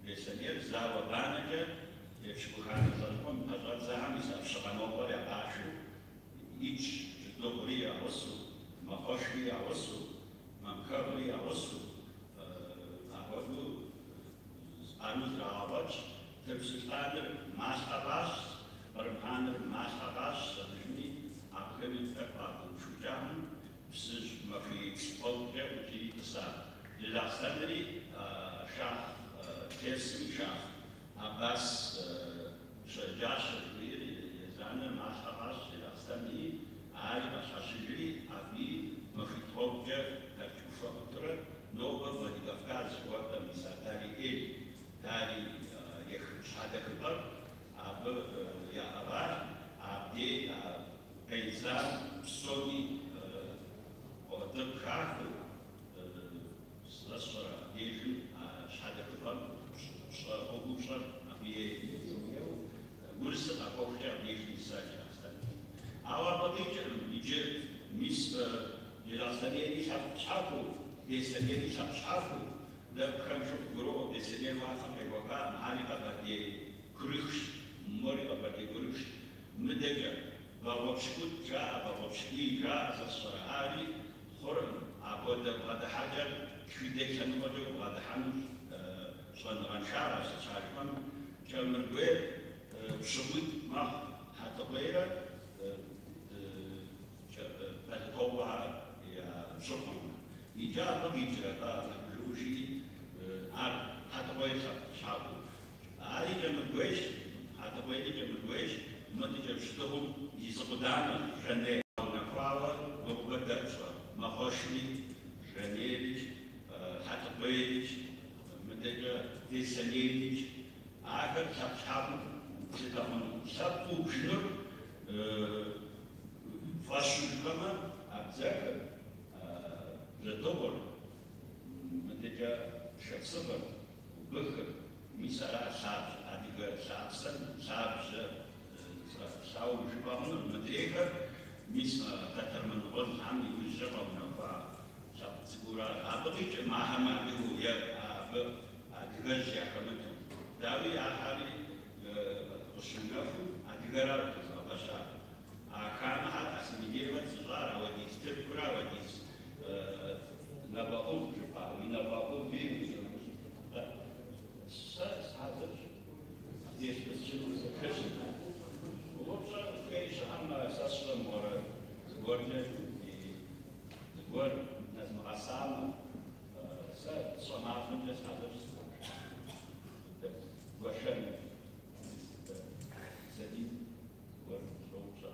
Беслъэнейр зауэ банэкӏэ епщыкӏуханэ лӏэщӏыгъуэм пэщӏэдзэхэм мис а Пщы Къанокъуэр я пашэу итщ, Бжьэдыгъури я гъусэу, Мэхъуэшри я гъусэу, Мамхэгъри я гъусэу. Апхуэдэу къару зрагъэгъуэтщ. Тырку сулътӏаныр малъхъэ къащӏ, Кърым хъаныр малъхъэ къащӏ, абыжми абыхэми тӏэкӏу къагуэушыкӏакъым, Псыжь махуиплӏ гъуэгукӏэ ӏукӏри тӏыса. Джылахъстэнри шах Персым и шах Аббас щэджащэ жыхуиӏэр езанэр малъхъэ къащӏ Джылахъстэнри, ари къащхьэщыжри, абыи махуитӏ гъуэгукӏэ Тэрч ӏуфэ ӏутурэ нобэ Владикавказ жыхуэтӏэм мис а Дарий-Эл, Дарий щхьэдэхыпӏэр абы яӏыгъащ, абдей а. къедзар псоми тӏэкӏу хахыу, сэ сщӏэрэ абдежым а щхьэдэхыпӏэм пщӏэ гъуэгупщӏэр абы ейуэ, урысыр къэкӏуэхукӏэ абдежым иса Джылахъстэнейр. Ауэ абы къикӏыркъым иджы мис Джылахъстэнейри лъэпкъ щхьэхуэу, Беслъэнейри лъэпкъ щхьэхуэу, дэ пхэнжу къыдгуроӏуэ, Беслъэнейр уафэм къехуэхакъым, ари къэбэрдей курыхщ, мори къэбэрдей курыхщ. Мыдэкӏэ вагъуэ пщыкӏутӏ жаӏэ, вагъуэ пщыкӏуий жаӏэ, сэ сщӏэрэ, ари хъуркъым. Апхуэдэ бгъэдыхьэкӏэр тхыдэ и лъэныкъуэкӏэ убгъэдыхьэну щӏэныгъэншагъэщ, сыт щхьа жыпӏэм, Кӏэмыргуейр пщыгъуитӏ мэхъу, Хьэтыкъуейрэ Бэлэтокъуэхэ я пщыхъумрэ. Иджы абы къикӏрэ-тӏэ, жыӏэу жиӏи, ар Хьэтыкъуей лъэпкъ щхьэхуэу. Ари Кӏэмыргуейщ, Хьэтыкъуейри Кӏэмыргуейщ, мыдэкӏэ Бжьэдыгъум и зы къудамэ, Жэней. Къэунэхуауэ нобэ дэ тщӏэ Мэхъуэшри, Жэнейри, Хьэтыкъуейри, мыдэкӏэ Беслъэнейри, ахэр лъэпкъ щхьэхуэу плъытэ хъуну. Лъэпкъыу бжынур фӏэщу жыпӏэмэ, абдзэхыр, Бжьэдыгъур, мыдэкӏэ Шапсыгъыр, Убыхыр, мис ара лъабжьэ, адыгэ лъапсэм лъабжьэ лъауэ жыпӏэ хъунур, мыдрейхэр мис тэтэр-монголхэм иужькӏэ къэунэхуа лъэпкъ цӏыкӏура. Абы къикӏыркъым ахэм адыгэу е абы адыгэжь яхэмыту. Дауи, ахэри къыщыунэхум адыгэра къызэгъэпэщар. А хамэхэр ассимилировать зыщӏар, ауэдиз Тыркура, ауэдиз напӏэӏув жыпӏа, уи напӏэӏуви сэ сыхьэзырщ, абдеж къысщыну зэхыщ. Упщӏэ хуей щыӏэм сэ сщӏэ мыгъуэрэ зыгуэркӏэ зыгуэр нэзмыгъэсамэ, сэ сщӏэ мащӏэмкӏэ сыхьэзырщ гуэшэну. Сэлим зыгуэр щӏоупщӏэ.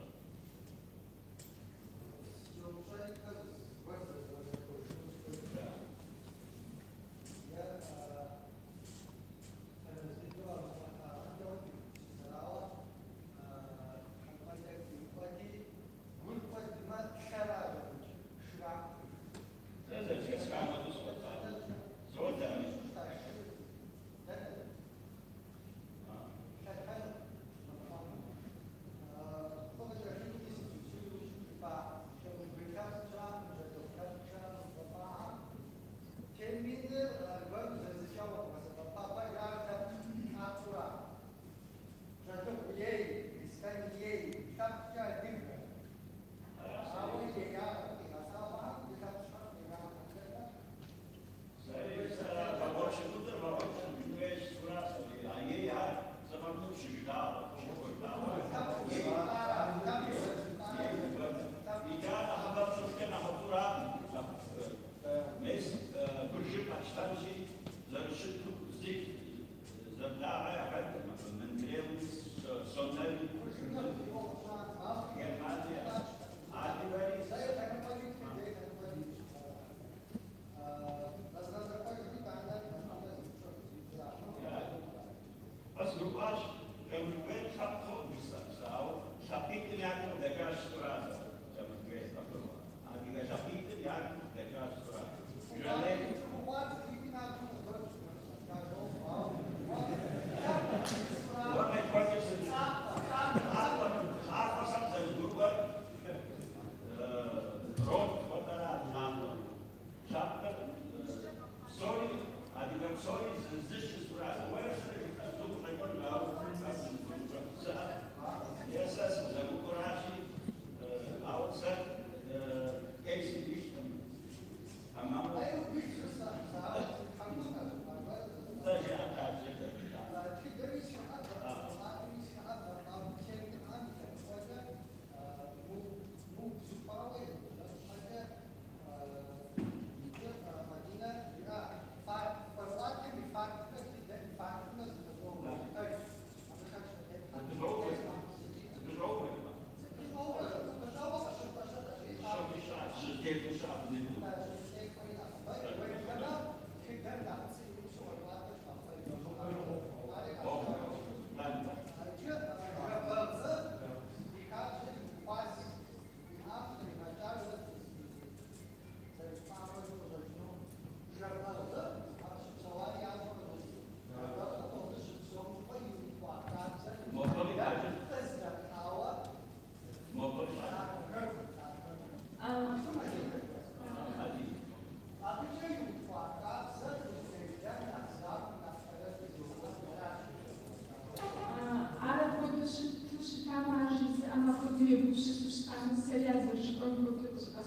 Сэ зэрызэхэсхам хуэдэу сӏуэтащ. Содэ.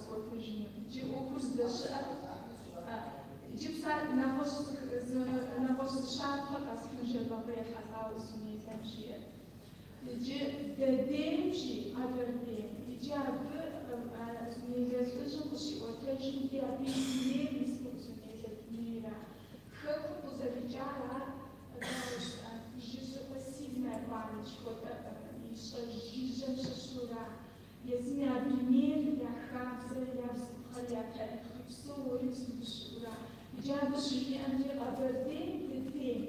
къэсӏуэтэжыну. Иджы ӏуэхур здэщыӏэр иджы нэгъуэщӏ зы щапхъэ къэсхьын Жэбагъы ехьэлӏауэ Узунейлэм жиӏэр. Иджы Дэдейм жи Къэбэрдейм. Иджы абы Узунейлэ лӏыжьым къыщиӏуэтэжым ди абы и дунейр мис мы Узунейлэ дунейра. Хэкум къызэрикӏар ар жыжьэ пассивная память жыхуэтӏэ и щӏэж жыжьэм щыщура. Езым я дунейр, я хабзэр, я бзыпхъэр, я тарихъыр псори мис мыбы щыӏура. Иджы абы щыжиӏэмкӏэ Къэбэрдейм, Дэдейм.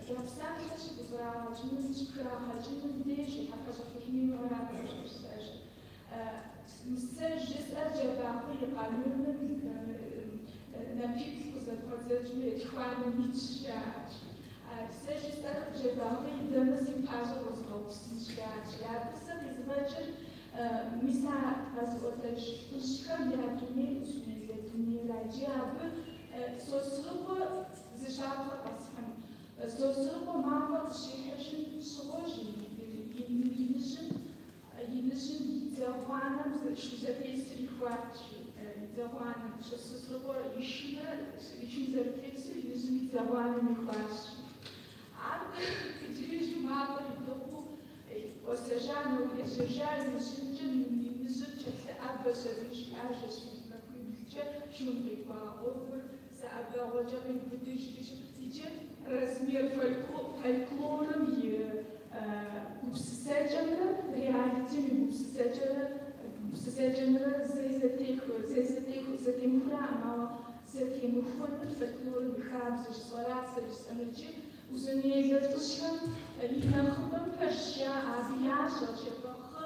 Я псалъэ щыпхрагъэкӏыным деж хьэпэщӏэхыжыну ара зэрыжысӏэжыр. Сэ жысӏэр Джэбагъы и къануным напиплӏ къызэбгъэдзэкӏмэ етхуанэм итщ жаӏащ. Сэ жысӏэр Джэбагъы и дэмэ си пащӏэ уэзгъэупсынщ жаӏащ. Абы сэ къизгъэкӏыр мис а къэзыӏуэтэж лӏыжьхэм я дунейр Узунейлэ дунейра. Иджы абы Сосрыкъуэ зы щапхъэ къэсхьын. Сосрыкъуэ мафӏэр къыщихьыжым щыгъуэ иныжьым и дзэ гъуанэм шу зэтесыр ихуат. И дзэ гъуанэм Сосрыкъуэ и шымрэ и шым зэрытесу иныжьым и дзэ гъуанэм ихуащ. Ар иджыри мафӏэр идыгъуу кӏуэсэжа ежьэжа иужьынкӏэ иныжьыр кӏэлъыӏэбэщ абы жиӏащ жэщибл-махуиблкӏэ шум къикӏуа гъуэгур зы ӏэбэгъуэкӏэ къиубыдыжри. Иджы размер фольклорым и гупсысэкӏэмрэ реалитим и гупсысэкӏэмрэ зэтемыхураӏым, ауэ зэтемыхуэныр фольклорым и хабзэщ, сфӏэрат зэрыжысӏэнур. Иджы Узунейлэ лӏыжьхэм и нэхъыбэм пэж жаӏэ, абы ящӏэ Джэбагъы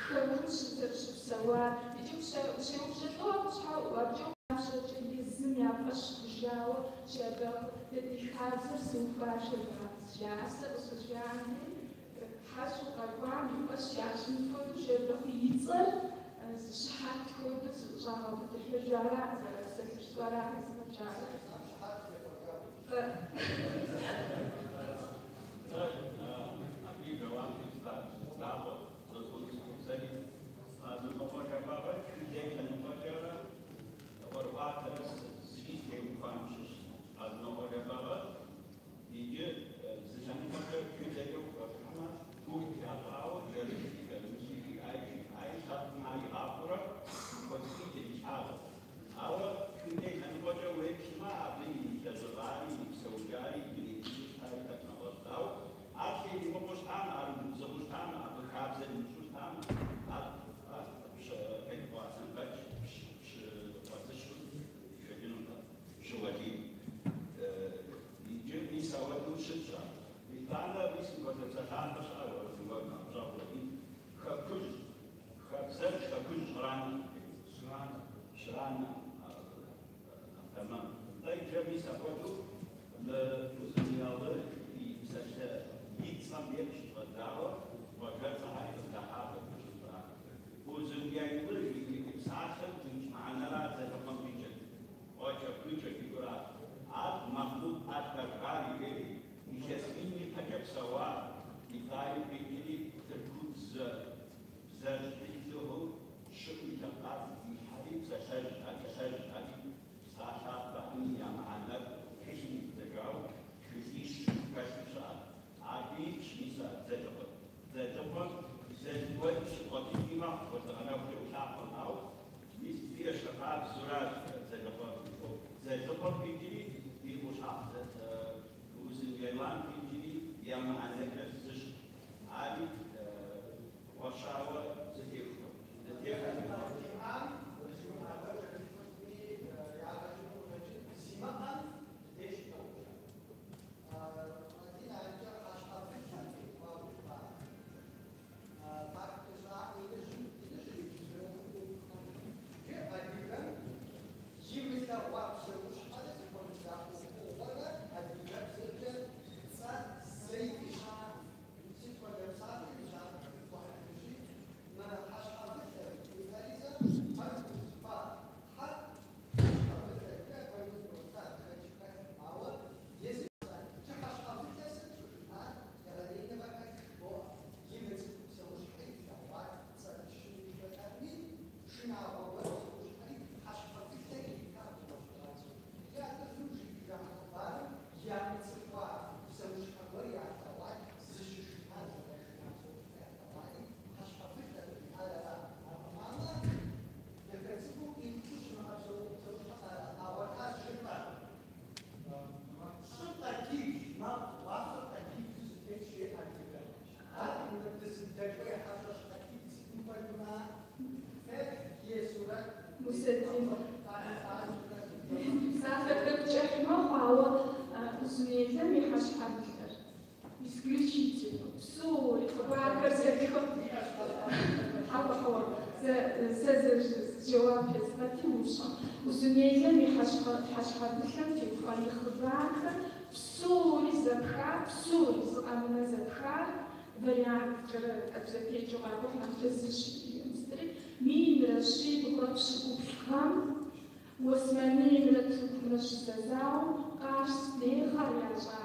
хэкум зэрыщыпсэуар. Иджы ущеупщӏылӏэу абы щхьэ абыкӏэ ящӏэкӏэ езым я фӏэщ хъужауэ Джэбагъы дэ ди хабзэр зыухуар Джэбагъыщ жаӏэ. Сэ къыщызжаӏэми хьэщӏэу къэкӏуам и фӏэщ ящӏын хуэдэу Джэбагъы и цӏэр зы щыхьэт хуэдэу зыщӏагъэбыдыхьыжу ара зэрыпсэлъыр, сӏуэра къезгъэкӏар. Абы и жэуап закъуэ зэзгъэзэри Къазынокъуэ Жэбагъы тхыдэ и лъэныкъуэкӏэрэ ӏуэрыӏуатэрэ зыри теухуам щыщ. Къазынокъуэ Жэбагъы иджы зы лъэныкъуэкӏэ тхыдэкӏэ укъэпхьэмэ, гугъу ящӏауэ жэрыжи, жэрымыжи жиӏаи, жиӏаи, лъэпкъым ар игъафӏэурэ куэдри ирилъагъу. Ауэ тхыдэ и лъэныкъуэкӏэ уеплъмэ, абы и лэжьыгъари, и псэукӏари, и дуней тетыкӏари тӏэкӏу нэгъуэщӏт. Ауэ ар лъейримыкъуу щытам, ар губзыгъэу щытам, абы хабзэр имыщӏу щытам, ар Къетыкъуэ Аслъэнбэч пщы къуэдзыщу къыхэкӏынутэкъым, пщы уэлий. Иджы мис ауэдэу щытщ ар. Итӏанэ мис мыпхуэдэ псалъафэ щыӏэр зыгуэр нэхъыщӏэгъу уэлий. Хэкужь, хабзэжь, хэкужь щӏранэ. Щранэ. Тэмэм. Нтӏэ иджы мис апхуэдэу мы Узунейлэ и псалъэ и цӏэм деж щыщӏэдзауэ къуажэцӏэхэри къыздахьар къыщыщӏа. Узунейлэ и псалъэм къикӏ мыхьэнэра Дзэлыкъуэм къикӏыр. Къуакӏэбгыкӏэ жиӏэура. Ар Махмуд аль-Кашгари жери илъэс мин ипэкӏэ псэуа Китайм къикӏри тыркубзэ бзэжь къилъыгъыу щыӏу и лъэпкъар зыдилъхьэри псалъэжь, псалъэжь ари псалъафэхэми я мыхьэнэр тхылъым ибзэжауэ тхылъищ хэлъу щыӏэт. Абы итщ мис а Дзэлыкъуэ. Дзэлыкъуэм дзэл гуэр щыбгъуэтынкӏи мэхъу, уэздыгъэнэхукӏэ улъахъуэм, ауэ мис ещхьыркъабзэуращ Дзэлыкъуэ. Дзэлыкъуэм къикӏри ди къущхьэхъу Узуняйлам къикӏри я мыхьэнэкӏэ зыщ. Ари гъуэщауэ зэтехуэ. Мусэдин. Псалъэр тӏэкӏу кӏыхь мэхъу, ауэ Узунейлэм и хьэщхьэвылъэр исключительно псори хъыбархэр зэтхыгъ. Хьэуэ, хьэуэ, сэ сэ жэуап езгъэти упщӏэм. Узунейлэм и хьэщхьэвылъэм теухуа и хъыбархэр псори зэпха, псори зы къэмынэ зэпхар варианткӏэрэ тӏэкӏу зэтекӏыу къакӏуэ нэхъкӏэ зыщ мыстри 1170 гъэм Уэсмэнеймрэ Тыркумрэ щызэзауэм Къарс дей гъэр ящӏа,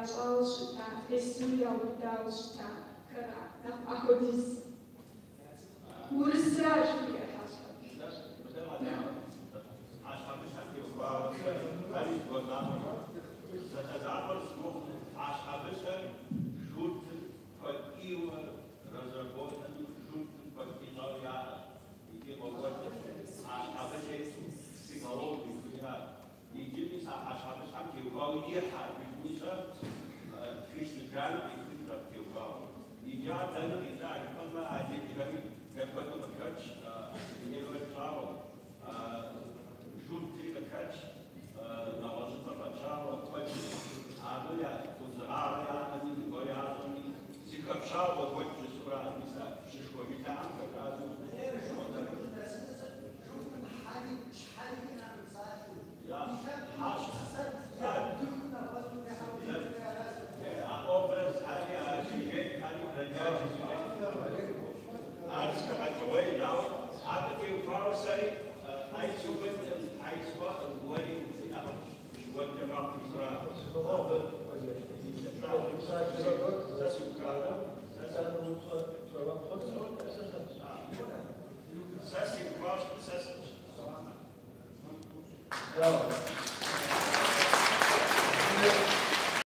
ящӏауэ щыта, эсиру яубыдауэ щыта хэра, нэхъ ахуэдиз. Урысра жыхуиӏэр хьэщхьэвылъэр. Хьэщхьэвылъэм теухуауэ сэри зыгуэр закъуэ. Псалъэ закъуэр сымыхъу, хьэщхьэвылъэр журтым хуэткӏийуэ разработанный, журтым хуэткӏийщӏауэ яӏэщ. Икӏи къокӏуэкӏ хьэщхьэвылъэ психология жыхуиӏэр. Иджы мис а хьэщхьэвылъэм теухуауэ ихьэ жыхуиӏэр тхылъ зыбжанэ къихынщ абы теухуауэ. Иджы ар дэнэ къикӏа жыпӏэмэ, алыджхэми дапхуэдэу къытхэтщ, дунейуэ тщӏауэ, журтри къытхэтщ, нэгъуэщӏыцӏэ фӏэтщауэ куэд. Абы я губзыгъагъэ яӏэми, зыгуэр ящӏэми, зыхэпщауэ къокӏуэкӏ жысӏэурэ, мис а пщышхуэ жылэхэм хэхазу. А образхэри, а сюжетхэри, бродячий сюжет. Ар зыхэгъэкӏыгъуей, ауэ абы теухуауэ сэри ӏэйсубыдым, ӏэйсуэӏым, уэри узиӏэкъым, щыуэнкӏэ мэхъу жысӏэурэ. Абы сэ сиухауэ, сэ сиухуауэ, сэ Bravo.